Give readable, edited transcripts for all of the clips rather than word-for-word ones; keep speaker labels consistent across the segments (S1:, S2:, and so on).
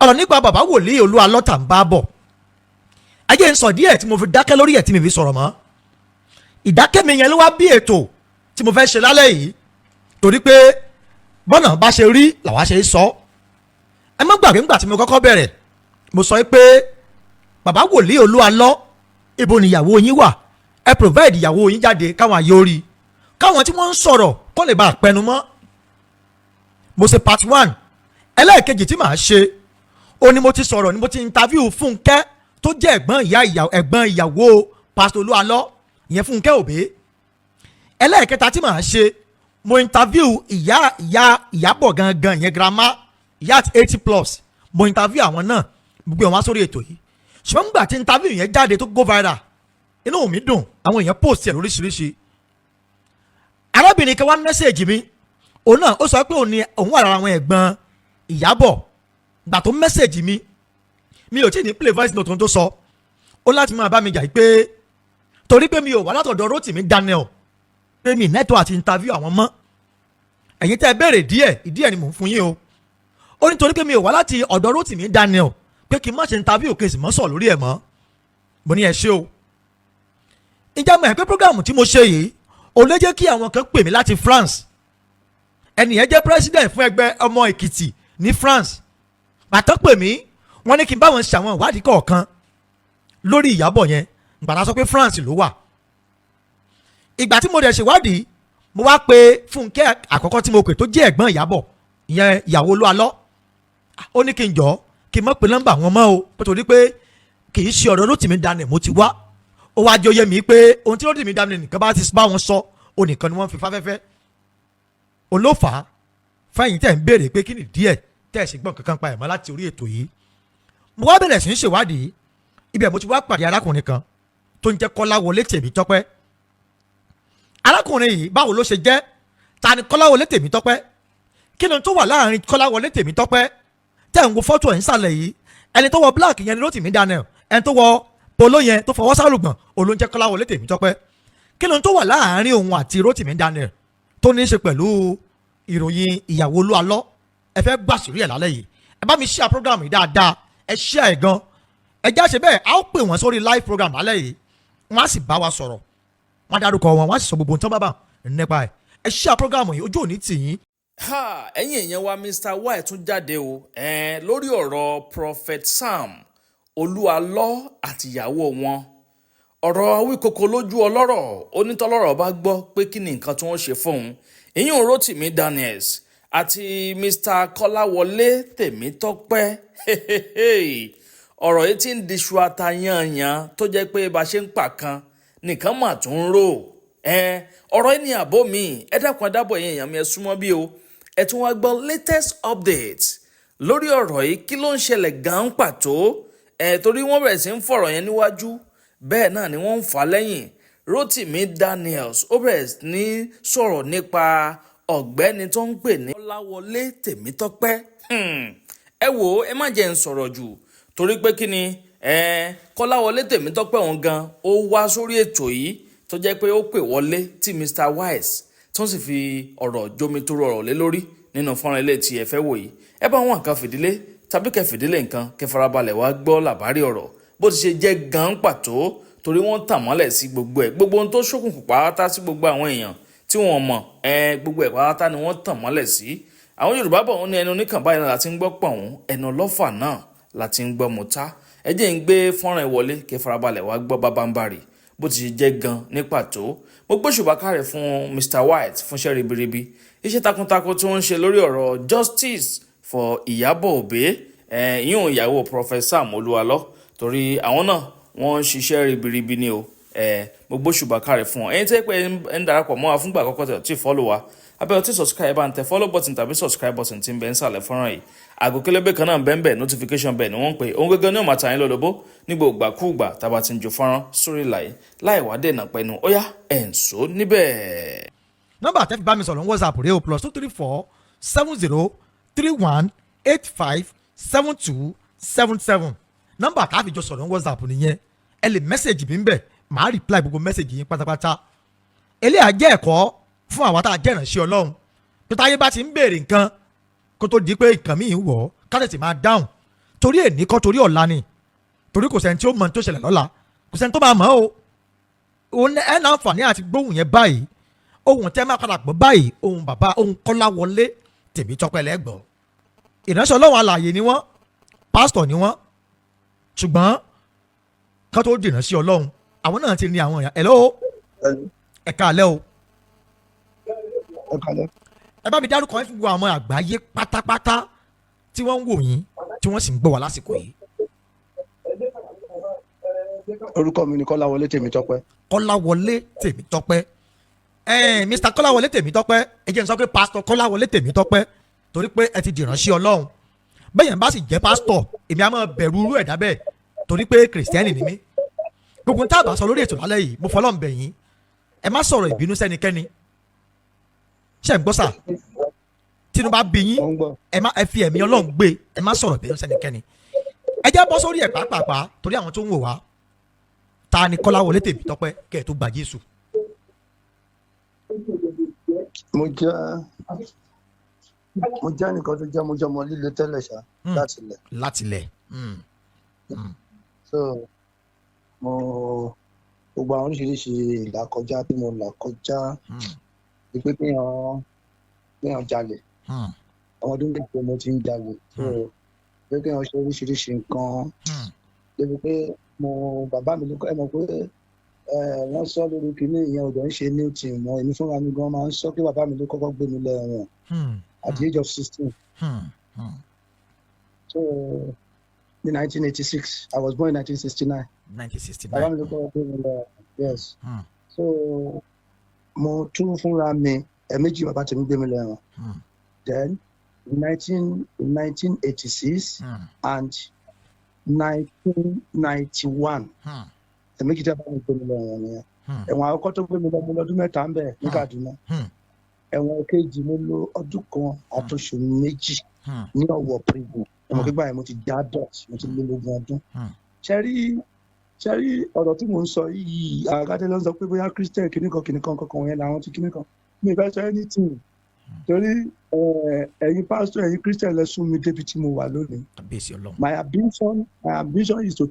S1: Ọ̀rọ̀ nípa bàbá wòlíì Olú Alọ́ tá ń bá bọ̀. Ẹ jẹ́ n sọ díẹ̀ tí mo fi dákẹ́ lórí ẹ̀ tí mi fi sọ̀rọ̀ mọ́. Ìdákẹ́ mi yẹn ló wá bí ètò tí mo fẹ́ ṣe lálẹ́ yìí, torí pé bọ́nà bá ṣe rí làwa ṣe é sọ. Ẹ má gbàgbé, ńgbà tí mo kọ́kọ́ bẹ̀rẹ̀, mo sọ pé bàbá wòlíì Olú Alọ́, ibo ni ìyàwó yín wà? Ẹ provide ìyàwó yín jáde káwọn àyè orí, káwọn tí wọ́n ń sọ̀rọ̀ kó lè bá a pẹnu mọ́. Mo ṣe part one. Ẹlẹ́ẹ̀kejì tí màá ṣe ó ní mo ti sọ̀rọ̀ ní mo ti interview Fúnkẹ́ tó jẹ́ ẹ̀gbọ́n ìyá ìyàwó, ẹ̀gbọ́n ìyàwó Pastor Olú Alọ́, ìyẹn Fúnkẹ́ Òbí. Ẹlẹ́ẹ̀kẹta tí màá ṣe, mo interview ìyá ìyá Ìyábọ̀ gangan, ìyẹn grandma, ìyá at 80+. Mo interview àwọn náà, gbogbo wọn wá sórí ètò yìí. Ṣùgbọ́n nígbà tí interview yẹn jáde tó go viral, inú mi dùn, àwọn èèyàn post ẹ̀ lóríṣiríṣi. Arábìnrin kan wá message mi, òun náà ó sọ pé òun ni òun wà lára àwọn ẹ̀gbọ́n Ìyábọ̀. Gbà tó message mi, mi ò tí ì ní play voice note tó sọ, ó láti máa bá mi jà pé torí pé mi ò wá látọ̀dọ̀ Rótìmí Daniel, pé mi nẹ́tọ̀ àti interview àwọn mọ́. Ẹ̀yin tẹ́ ẹ béèrè díẹ̀, ìdí ẹ̀ ni mò ń fún yín o. Ó ní torí pé mi ò wá láti ọ̀dọ̀ Rótìmí Daniel, pé kí n má ṣe interview, kí n sì mọ́ sọ̀ lórí ẹ̀ mọ́. Mo ní ẹ ṣé o. Ìjà mọ̀ ẹ́ pé program tí mo ṣe yìí ò lè jẹ́ kí àwọn kan pè mí láti France. Ẹnì yẹn jẹ́ president fún ẹgbẹ́ ọmọ Èkìtì ní France. Bàtọ́ pè mí, wọ́n ní kí n bá wọn ṣe àwọn ìwádìí kọ̀ọ̀kan lórí Ìyábọ̀ yẹn. Gbàdá sọ pé France ló wà. Ìgbà tí mo dẹ̀ ṣèwádìí, mo wá pe Fúnkẹ́ àkọ́kọ́ tí mo pè, tó jẹ́ ẹ̀gbọ́n Ìyábọ̀, ìyẹn ìyàwó Olú Alọ́. Ó ní kí n jọ kí n má pe nọ́mbà wọn mọ́ o, nítorí pé kì í ṣe ọ̀dọ̀ Rótìmí Daniel mo ti wá. Ó wá jẹ́ oyè mi pé ohun tí Rótìmí Daniel nìkan bá ti bá wọn sọ, ó nìkan ni wọ́n fi fáfẹ́fẹ́. Òun ló fà á fẹ́yìn tẹ̀ ń béèrè pé kí ni díẹ̀ tẹ̀ ṣe gbọ́n kankan pa ẹ̀ mọ́ láti orí ètò yìí. Mo wá bẹ̀rẹ̀ sí í ṣèwádìí. Ibẹ̀ mo ti wá pàdé arákùnrin kan tó ń jẹ́ Kọ́láwọlé Tèmítọ́pẹ́. Arákùnrin yìí, báwo ló ṣe jẹ́? Ta ni Kọ́láwọlé Tèmítọ́pẹ́? Kí ni tó wà láàrin Kọ́láwọlé Tèmítọ́pẹ́ tẹ̀ ń wo fọ́tò ẹ̀ ń sàlẹ̀ yìí? Ẹni tó wọ black yẹn ni Rótìmí Daniel. Ẹni tó wọ polo yẹn tó fọwọ́ sálùgbọ̀n, òun ló ń jẹ́ Kọ́láwọlé Tèmítọ́pẹ́. Kí ni tó wà láàrin òun àti Rótìmí Daniel tó ní í ṣe pẹ̀lú ìròyìn ìyàwó Olú Alọ́? Ẹ fẹ́ gbàsírí ẹ̀ lálẹ́ yìí. Ẹ bá mi share program yìí dáadáa, ẹ share ẹ̀ gan. Ẹ já ṣe bẹ́ẹ̀, a ó pè wọ́n sórí live program lálẹ́ yìí, wọ́n á sì bá wa sọ̀rọ̀, wọ́n á dárúkọ wọn, wọ́n á sì sọ gbogbo ohun tí wọ́n bá bà nípa ẹ̀. Ẹ share program yìí, ojú òní tì yín.
S2: Ha, ẹ̀yin èèyàn wa, Mr White tún jáde o lórí ọ̀rọ̀ Prophet Sam Olú Alọ́ àtìyàwó wọn. Ọ̀rọ̀ Awíkoko lójú ọlọ́rọ̀, onítọ́lọ́rọ̀ bá gbọ́ pé kí ni nǹkan tí wọ́n ṣe fóun, ìyún Rotimi Daniels àti Mr Kọ́láwọlé Tèmítọ́pẹ́. Ọ̀rọ̀ yìí ti ń diṣu ata yanyan, tó jẹ́ pé bá a ṣe ń pa kan nìkan mà tún ń rò. Ọ̀rọ̀ yìí ní àbó mi. Ẹ dákun, ẹ dábọ̀, ẹ̀yin èèyàn mi, ẹ súnmọ́ bí o. Ẹ tún wá gbọ́ latest update lórí ọ̀rọ̀ yìí. Kí ló ń ṣẹlẹ̀ gan-an pàtó? Torí wọ́n bẹ̀rẹ̀ sí ń fọ̀rọ̀ yẹn níwájú, bẹ́ẹ̀ náà ni wọ́n ń fà lẹ́yìn. Rotimi Daniels ó bẹ̀rẹ̀ sí ní sọ̀rọ̀ nípa ọ̀gbẹ́ni tó ń pè ní Kọ́láwọlé Tèmítọ́pẹ́. Ẹ wò ó, ẹ má jẹ́ ń sọ̀rọ̀ jù, torí pé kí ni Kọ́láwọlé Tèmítọ́pẹ́ òun gan ó wá sórí ètò yìí, tó jẹ́ pé ó pè wọlé tí Mr Wise tó sì fi ọ̀rọ̀ jomitoro ọ̀rọ̀ lé lórí nínú fọ́nrán ilé tí ẹ fẹ́ wò yìí. Ẹ bá wọn nǹkan fìdílé tàbí kẹ́ fìdílé nǹkan, kẹ́ farabalẹ̀ wá gbọ́ làbárí ọ̀rọ̀ bó ti ṣe jẹ́ gan pàtó, torí wọ́n tàn mọ́lẹ̀ sí gbogbo ẹ̀, gbogbo ohun tó ṣókùnkùn pátá sí gbogbo àwọn èèyàn tí wọ́n mọ̀ ẹ, gbogbo ẹ̀ pátá ni wọ́n tàn mọ́lẹ̀ sí. Àwọn Yorùbá bọ̀, wọ́n ní ẹnu oníkàn báyìí náà láti ń gbọ́ pọ̀n, ẹnu ọlọ́fà náà láti ń gbọ́ mọ́ta. Ẹ jẹ́ ń gbé fọ́nrán ẹ̀ wọlé, kẹ́ farabalẹ̀ wá gbọ́ bábánbárì bó ti ṣe jẹ́ gan ní pàtó. Mo gbóṣùbà kárẹ̀ fún Mr White fúnṣẹ́ ribiribi, iṣẹ́ takuntakun tí wọ́n ń ṣe lórí ọ̀rọ̀ justice for Ìyábọ̀ Òbí, ìyún ìyàwó Prophet Sam Olú Alọ́, torí àwọn náà wọ́n ń ṣiṣẹ́ ribiribi ni o. Mo gbóṣùbà kárẹ̀ fún wọn. Ẹ̀yin tẹ́ pé ẹ ń darapọ̀ mọ́ wa fúngbà àkọ́kọ́, tẹ̀ tí follow wa abẹ́ ọtí subscribe, bá ń tẹ follow button tàbí subscribe button tí ń bẹ ń sàlẹ̀ fọ́nrán yìí. Àgò kélébé kan náà bẹ́ẹ̀, notification bẹ́ẹ̀ ni wọ́n ń pè òun gẹ́gẹ́ ní ọ̀mà tàyín lólobó ní gbogbo ìgbàkúùgbà tá a bá ti ń ju fọ́nrán sórí ìlàyé. Láì wá dènà pẹ̀lú, ó yá, ẹ̀ ń sọ níbẹ̀.
S1: Nọ́mbà tẹ́ fi bá mi sọ̀rọ̀ ní WhatsApp rẹ o: +234 70 31 85 72 77. Nọ́mbà tá a fi jọ sọ̀rọ̀ ní WhatsApp nìyẹn. Ẹ lè message mi ń bẹ̀, màá reply gbogbo message yín pátápátá. Eléyà jẹ́ ẹ̀kọ́ fún àwa tá a jẹ́ ìránṣẹ́ Ọlọ́run, pé táyé bá ti ń béèrè nǹkan, kó tó di pé nǹkan míì wọ̀ ọ́, ká tètè máa dáhùn. Torí èní kọ́, torí ọ̀la ni, torí kò sẹ́ni tí ó mọ̀ ní tó ṣẹlẹ̀ lọ́la, kò sẹ́ni tó máa mọ̀ o. Òun ẹ̀ láǹfààní àti gbóhùn yẹn báyìí. Ohun tẹ́ máa padà gbọ́ báyìí, ohun bàbá, ohun Kọ́láwọlé Tèmítọ́pẹ́ lẹ́gbọ̀ọ́. Ìránṣẹ́ Ọlọ́run alààyè ni wọ́n, pásítọ̀ ni wọ́n, ṣùgbọ́n ká tó dìránṣẹ́ sí Ọlọ́run, àwọn náà ti ní àwọn èèyàn. Hello, ẹ káalẹ́ o.
S3: Ẹ káalẹ́.
S1: Ẹ bá mi dárúkọ yín fún gbogbo àwọn àgbáyé pátápátá tí wọ́n ń wò yín, tí wọ́n sì ń gbọ́ wá lásìkò yìí.
S3: Orúkọ mi ni Kọ́láwọlé Tèmítọ́pẹ́.
S1: Kọ́láwọlé Tèmítọ́pẹ́. Mr Kọ́láwọlé Tèmítọ́pẹ́, ẹ jẹ́ n sọ pé Pastor Kọ́láwọlé Tèmítọ́pẹ́, torí pé ẹ ti dìránṣẹ́ Ọlọ́run. Bẹ́ẹ̀ yẹn bá sì jẹ́ pásítọ̀, èmi á máa bẹ̀rù irú ẹ̀dá bẹ́ẹ̀, torí pé kìrìsìtẹ́nì ni mí. Gbogbo tá a bá sọ lórí ètò lálẹ́ yìí, mo fọlọ́run bẹ̀ yín, ẹ má sọ̀rọ̀ ìbínú sẹ́nikẹ́ni. Ṣé ń gbọ́ sà? Tínú bá bí yín,
S3: Mo ń gbọ́.
S1: ẹ má, ẹ fi ẹ̀mí Ọlọ́run gbé, ẹ má sọ̀rọ̀ ìbínú sẹ́nikẹ́ni. Ẹ jẹ́ bọ́ sórí ẹ̀ pàápàá, torí àwọn tó ń wò wá. Ta ni Kọ́láwọlé Tèmítọ́pẹ́ kẹ́ ẹ̀ tó gba Jésù?
S3: Mo jẹ́ nìkan tó jẹ́, mo jẹ́ ọmọ líle tẹ́lẹ̀ ṣá, láti ilẹ̀.
S1: Láti lẹ̀.
S3: So mo gbogbo àwọn oríṣiríṣi ìlàkọjá tí mo là kọjá ni pé kéèyàn jalè. Ọmọ ọdún 7 mo ti ń jalè, so pé kéèyàn ṣe oríṣiríṣi nǹkan, débi pé mo bàbá mi ló kọ́. Ẹ mọ̀ pé wọ́n sọ lórí kínní ìyẹn, ò dẹ̀ ń ṣe new team mọ́. Èmi fúnra mi gan máa ń sọ pé bàbá mi ló kọ́kọ́ gbé mi lọ ẹ̀wọ̀n at the age of 16. So ní 1986, I was born in 1969.
S1: 1969.
S3: Bàbá mi ló kọ́kọ́ gbé mi lọ, yes. So mo tún fúnra mi, ẹ̀ẹ̀mejì bàbá tèmi gbé mi lọ ẹ̀wọ̀n. Then in 1986 and 1991, ẹ̀ẹ̀mejì tí bàbá mi gbé mi lọ ẹ̀wọ̀n nìyẹn. Ẹ̀wọ̀n àkọ́kọ́ tó gbé mi lọ, mo lọ ọdún 3 ń bẹ̀ ní Kaduna. Ẹ̀wọ̀n kejì, mo lò ọdún kan àtoṣù 2 ní Ọ̀wọ̀ prison. Ọmọ gbígbà yẹn, mo ti já dot, mo ti lé lógún ọdún. Ṣẹ́rí ọ̀rọ̀ tí mò ń sọ yìí, àgàdé ló ń sọ pé bóyá Christian kìnnìkan kìnnìkan kankan yẹn làwọn ti kìnnìkan. Mi ì fẹ́ sọ anything, torí ẹ̀yin pastor, ẹ̀yin Christian lẹ sún mi débi tí mo wà lónìí.
S1: Kábíyèsí Ọlọ́run.
S3: My ambition is to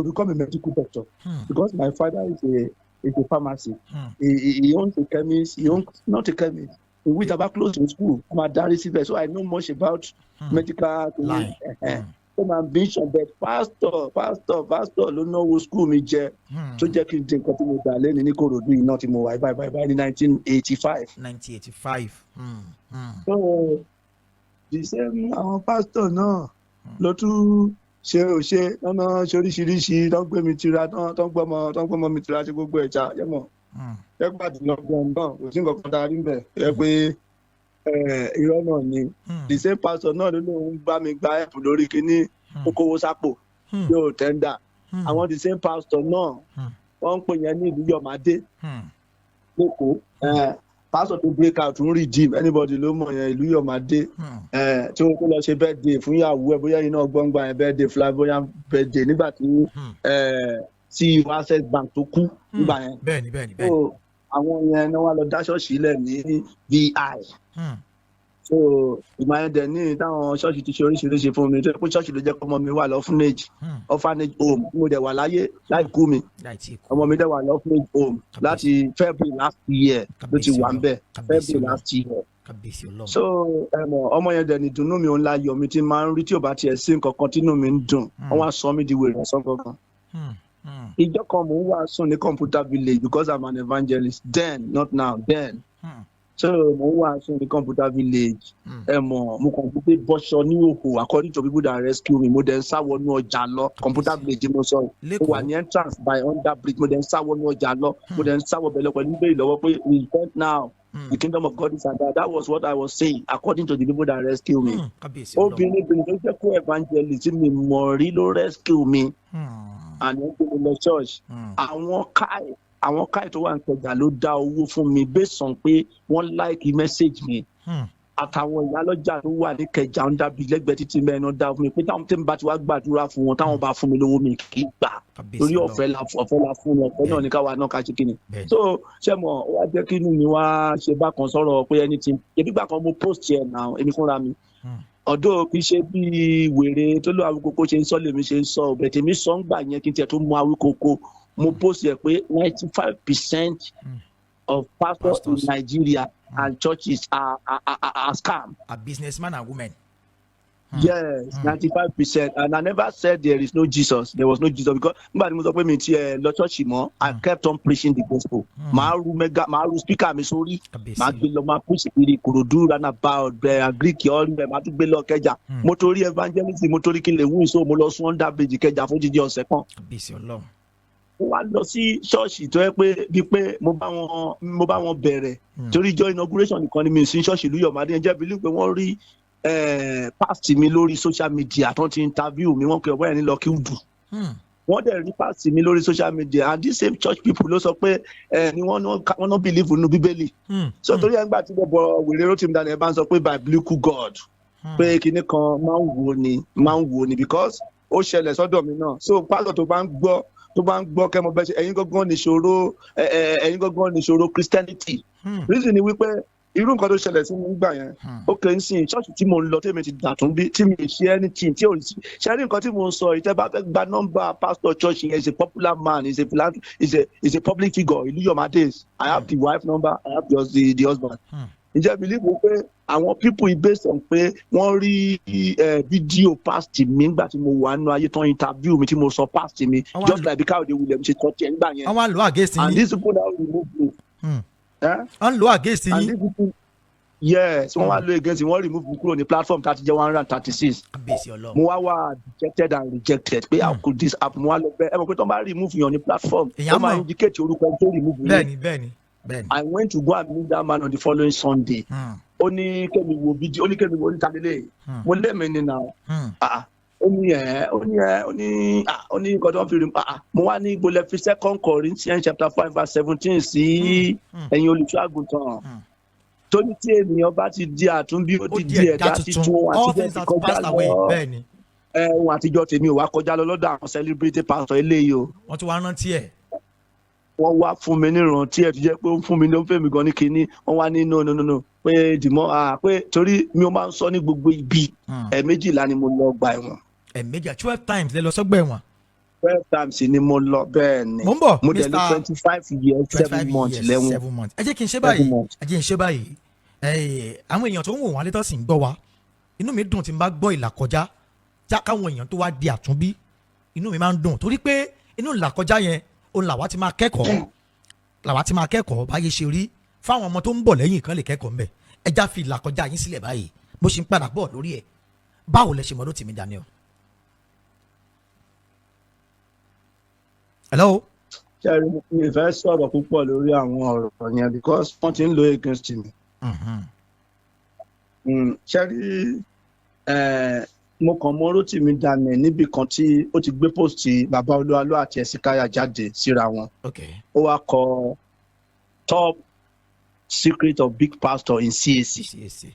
S3: become a medical doctor because my father is a pharmacy. He owns a chemist. He owns, not a chemist, we taba close to school, máa darí síbẹ̀, so I know much about medical
S1: line.
S3: So my ambition, but pastor ló náwó school mi jẹ, tó jẹ́ kí n di nǹkan tí mo dà lẹ́nu ní Kòròdú yìí náà tí mo wà báyìí báyìí báyìí ní 1985.
S1: 1985.
S3: So the same àwọn pastor náà ló tún ṣe ò ṣe lọ́nà ṣe oríṣiríṣi tó ń gbé mi tira, tó ń gbọ́mọ mi tira, ṣe gbogbo ẹ̀já yẹ́mọ̀ ẹgbàdì lọ gan náà, kò sí nǹkan kan tá a rí bẹ̀ ẹ pé irọ́ náà ni. The same pastor náà ló lóun bá mi gba ẹ̀pù lórí kinní, ó kówó sápò, yóò tender. Àwọn the same pastor náà, wọ́n ń pè yẹn ní ìlú Yọ̀mádé lẹ́kọ̀ọ́, pastor tó break out ń redeem, anybody ló mọ̀ yẹn, ìlú Yọ̀mádé, tí wọ́n kó lọ ṣe birthday fún ìyàwó ẹ̀, bóyá iná gbọ́ngbà yẹn, birthday, flamboyant birthday, nígbà tí CEO Access Bank tó kú nígbà yẹn.
S1: bẹ́ẹ̀ni bẹ́ẹ̀ni bẹ́ẹ̀ni.
S3: So àwọn yẹn ni wọ́n lọ dá ṣọ́ọ̀ṣì lẹ̀ ní VI. So ìgbà yẹn dẹ̀ ní táwọn ṣọ́ọ̀ṣì ti ṣe oríṣiríṣi fún mi, tó yẹ pé ṣọ́ọ̀ṣì ló jẹ́ kọ́mọ mi wà lọ́fúnage, orphanage home. Mo dẹ̀ wà láyé láì kú mi.
S1: Láì tí kú.
S3: Ọmọ mi dẹ̀ wà lọ́fúnage home láti February last year ló ti wà ń bẹ̀,
S1: Kábíyèsí
S3: February
S1: Ọlọ́run.
S3: last year.
S1: Kábíyèsí Ọlọ́run.
S3: So ẹ mọ̀, ọmọ yẹn dẹ̀ ní ìdùnnú mi, òun la yọ̀ mi tí máa ń rí tí ò bá tiẹ̀ sí nǹkan kan tínú mi ń dùn. Wọ́n wá sọ mí di wèrè ọ̀sán kankan. Ìjọ kan mò ń wàásù ní Computer Village, because I'm an evangelist then, not now, then. So mò ń wàásù ní Computer Village. Ẹ mọ̀, mo kàn gbé bọ́ṣọ ní òhò, according to people that rescue me. Mo dẹ̀ ń sá wọnú ọjà lọ. Computer Village mo sọ. Mo wà
S1: Lẹ́kọ̀ọ́.
S3: ní entrance by under bridge. Mo dẹ̀ ń sá wọnú ọjà lọ, mo dẹ̀ ń sá wọ bẹ̀lẹ̀ pẹ̀lú ìbéèrè lọ́wọ́ pé, "Repent now, the kingdom of God is at hand." That was what I was saying, according to the people that rescue me.
S1: Kábíyèsí Ọlọ́run.
S3: Obìnrin obìnrin tó jẹ́ kó evangelist mi mọ̀ rí ló rescue mi and wọ́n gbé mi lọ church. Àwọn káì tó wà ní Ìkẹjà ló dá owó fún mi based on pé wọ́n like message mi. Àtàwọn ìyálọ́jà tó wà ní Ìkẹjà ń dábì lẹ́gbẹ̀ẹ́ títí mẹ́rin náà dá fún mi pé táwọn tí n bá ti wá gbàdúrà fún wọn, táwọn bá fún mi lówó, mi kì í gbà,
S1: Kábíyèsí
S3: torí
S1: Ọlọ́run.
S3: ọ̀fẹ́ la fún wọn, ọ̀fẹ́ náà ní káwa náà ká ṣe kíni. So ṣé mo wá jẹ́ kí inú mi wá ṣe bákan sọ̀rọ̀ pé ẹni tí ebi gbà kan mo post yẹn náà, èmi fúnra mi. Ọ̀dọ́ kì í ṣe bí wèrè tó lọ Awíkókó ṣe ń sọ lèmi ṣe ń sọ ọ̀bẹ tèmi sọ ń gbà yẹn. Kí n tiẹ̀ tó mú Awíkókó, mo post yẹ pé 95% of pastors in
S1: Pastors.
S3: Nigeria and churches are scam.
S1: A businessman and women.
S3: Yes, 95%, and I never said there is no Jesus. There was no Jesus, because nígbà tí mo sọ pé mi ti ẹ lọ ṣọ́ọ̀ṣì mọ́, I kept on preaching the gospel. Màá ru mega, màá ru speaker mi sórí,
S1: Kábíyèsí.
S3: Màá gbé lọ, máa preach kiri Ìkòròdú roundabout, bẹ́ẹ̀ Agric ọ̀rẹ́, màá tún gbé lọ Kẹjà. Mo torí evangelism, mo torí kí n lè wú ìṣó, mo lọ sún under bridge Kẹjà fún jíjẹ ọ̀sẹ̀ kan.
S1: Kábíyèsí Ọlọ́run.
S3: Mo wá lọ sí ṣọ́ọ̀ṣì tó yẹ pé bíi pé mo bá wọn bẹ̀rẹ̀, torí ìjọ inauguration nìkan ni mi sí ṣọ́ọ̀ṣì ìlú Yọ̀mádé. Jẹ́ bílí pé wọ́n rí past mi lórí social media tó ti interview mi, wọ́n pe ọ̀bọ̀ yẹn ní Lucky Udu. Wọ́n dẹ̀ rí past mi lórí social media, and this same church people ló sọ pé ni wọ́n náà believe nínú Bíbélì. So torí ẹ̀ ń gbà tí bọ̀bọ̀ wèrè Rotimi Daniel bá ń sọ pé biblical God, pé kinní kan máa ń wò ni, máa ń wò ni, because ó ṣẹlẹ̀ sọ́dọ̀ mi náà. So pásítọ̀ tó bá ń gbọ́ kẹ́mọ bẹ́ẹ̀ ṣe, ẹ̀yin gangan nìṣòro, ẹ̀yin gangan nìṣòro Christianity. Reason ni wípé irú nǹkan tó ṣẹlẹ̀ sí mi nígbà yẹn, ó kè ń sìn ṣọ́ọ̀ṣì tí mo ń lọ, tèmi ti dàtún bí tí mi ṣe anything tí ò sí ṣe rí nǹkan tí mo ń sọ yìí. Tẹ́ bá fẹ́ gba nọ́mbà pastor church yẹn, is a popular man, is a public figure, ìlú Yomades. I have the wife number, I have just the husband. Ǹjẹ́ believe pé àwọn people yìí, based on pé wọ́n rí fídíò past mi nígbà tí mo wà nínú ayé tán, interview mi tí mo sọ past mi, just like bí Káyọ̀dé William ṣe tọ́ tiẹ̀ nígbà yẹn.
S1: Wọ́n wá lò against
S3: And
S1: yín.
S3: these people now remove me. Eh?
S1: Wọ́n lò against
S3: And
S1: yín.
S3: these people, yes, wọ́n wá lò against me. Wọ́n remove mi kúrò ní platform tá a ti jẹ́ 136.
S1: Kábíyèsí Ọlọ́run.
S3: Mo wá wá dejected and rejected pé how could this happen? Mo wá lọ bẹ, ẹ mọ̀ pé tó ń bá remove yàn ní platform,
S1: Èèyàn
S3: ó máa
S1: mọ̀.
S3: indicate orúkọ ẹni tó remove mi.
S1: Bẹ́ẹ̀ni.
S3: I went to go and meet that man on the following Sunday. Ó ní kémi wo fídíò, ó ní kémi wo níta lélẹ̀. Mo lémi ni na. Ah, ó ní ẹ, ó ní ẹ, ó ní ah, ó ní nǹkan tó ń fi rí. Ah, mo wá ní ìgbòlẹ̀ fi 2 Corinthians chapter 5 verse 17 sí ẹ̀yin olùṣọ́ àgùntàn, tó ní tí ènìyàn bá ti di àtúnbí, ó
S1: Ó
S3: ti di ẹ̀dá tuntun,
S1: All
S3: àtijọ́
S1: things
S3: ti
S1: have
S3: kọjá
S1: passed away.
S3: lọ.
S1: Bẹ́ẹ̀ni.
S3: Ẹ̀hún àtijọ́ tèmi ò wá kọjá lọ lọ́dọ̀ àwọn celebrity pastor eléyìí o.
S1: Wọ́n tún wá rántí ẹ̀.
S3: Wọ́n wá fún mi nírántí ẹ̀ tó jẹ́ pé ó ń fún mi ló ń fẹ́ mi gan ní kinní. Wọ́n wá ní no, no, no, no, pé dìmọ́, ah, pé torí mi ò máa ń sọ ní gbogbo ibi, 12 ni mo lọ gba ẹ̀wọ̀n.
S1: Ẹ̀ẹ̀mejì, 12 times lẹ lọ sọ́gbà ẹ̀wọ̀n.
S3: 12 times ni mo lọ, bẹ́ẹ̀ ni.
S1: Mo ń bọ̀,
S3: Mo dẹ̀ lò
S1: Mr.
S3: 25 years
S1: 25
S3: 7 months
S1: years
S3: lẹ́wọ̀n.
S1: 7 months. Ẹ jẹ́ kí n ṣe
S3: Seven
S1: báyìí.
S3: months.
S1: Ẹ jẹ́ n ṣe báyìí. Àwọn èèyàn tó ń wò wọ́n létọ́ sì ń gbọ́ wa, inú mi dùn tí n bá gbọ́ ìlàkọjá já káwọn èèyàn tó wá di àtúnbí. Inú mi máa ń dùn torí pé inú ìlàkọjá yẹn òun làwa ti máa kẹ́kọ̀ọ́, làwa ti máa kẹ́kọ̀ọ́ báyé ṣe rí, fáwọn ọmọ tó ń bọ̀ lẹ́yìn kan lè kẹ́kọ̀ọ́ ńbẹ̀. Ẹ já fi ìlàkọjá yín sílẹ̀ báyìí, bó ṣe ń padà bọ̀ lórí ẹ̀. Báwo lẹ ṣe mọ̀ Rótìmí Daniel? Hello.
S3: Ṣẹ́rí, mi ì fẹ́ sọ̀rọ̀ púpọ̀ lórí àwọn ọ̀rọ̀ yẹn because wọ́n ti ń lo against me. Ṣẹ́rí, mo kàn mọ Rótìmí Daniel níbì kan tí ó ti gbé post bàbá Olúwalú àti Ẹ̀sìnkáyà jáde síra wọn. Ó wá kọ "Top secret of big pastor in CAC".
S1: CAC.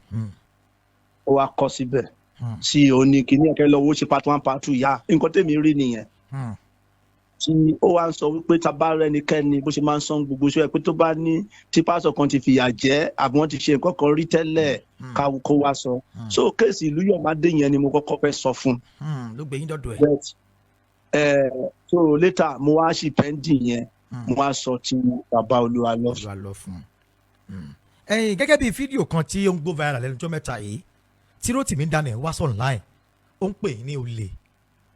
S3: Ó wá kọ síbẹ̀ tí ó ní kíní ẹ̀kẹ́ lọ́wọ́ ṣe part one, part two yá. Nǹkan tèmi rí nìyẹn, tí ó wá ń sọ wípé tá a bá rẹ́nikẹ́ni, bó ṣe máa ń sọ gbogbo ṣe pé tó bá ní tí pásọ̀ kan ti fìyà jẹ àbí wọ́n ti ṣe nǹkan kan rí tẹ́lẹ̀, ká kó wá sọ. So case ìlú Yọ̀mádé yẹn ni mo kọ́kọ́ fẹ́ sọ fún.
S1: Ló gbé yín dọ́dọ̀ ẹ̀.
S3: But so later mo wá sí pending yẹn, mo wá sọ ti bàbá Olúwa lọ.
S1: Olúwa lọ fún un. Ẹ̀yin, gẹ́gẹ́ bí fídíò kan tí ó ń go viral lẹ́nu ọjọ́ mẹ́ta yìí tí Rótìmí Daniel wá sọ online, ó ń pè ní olè,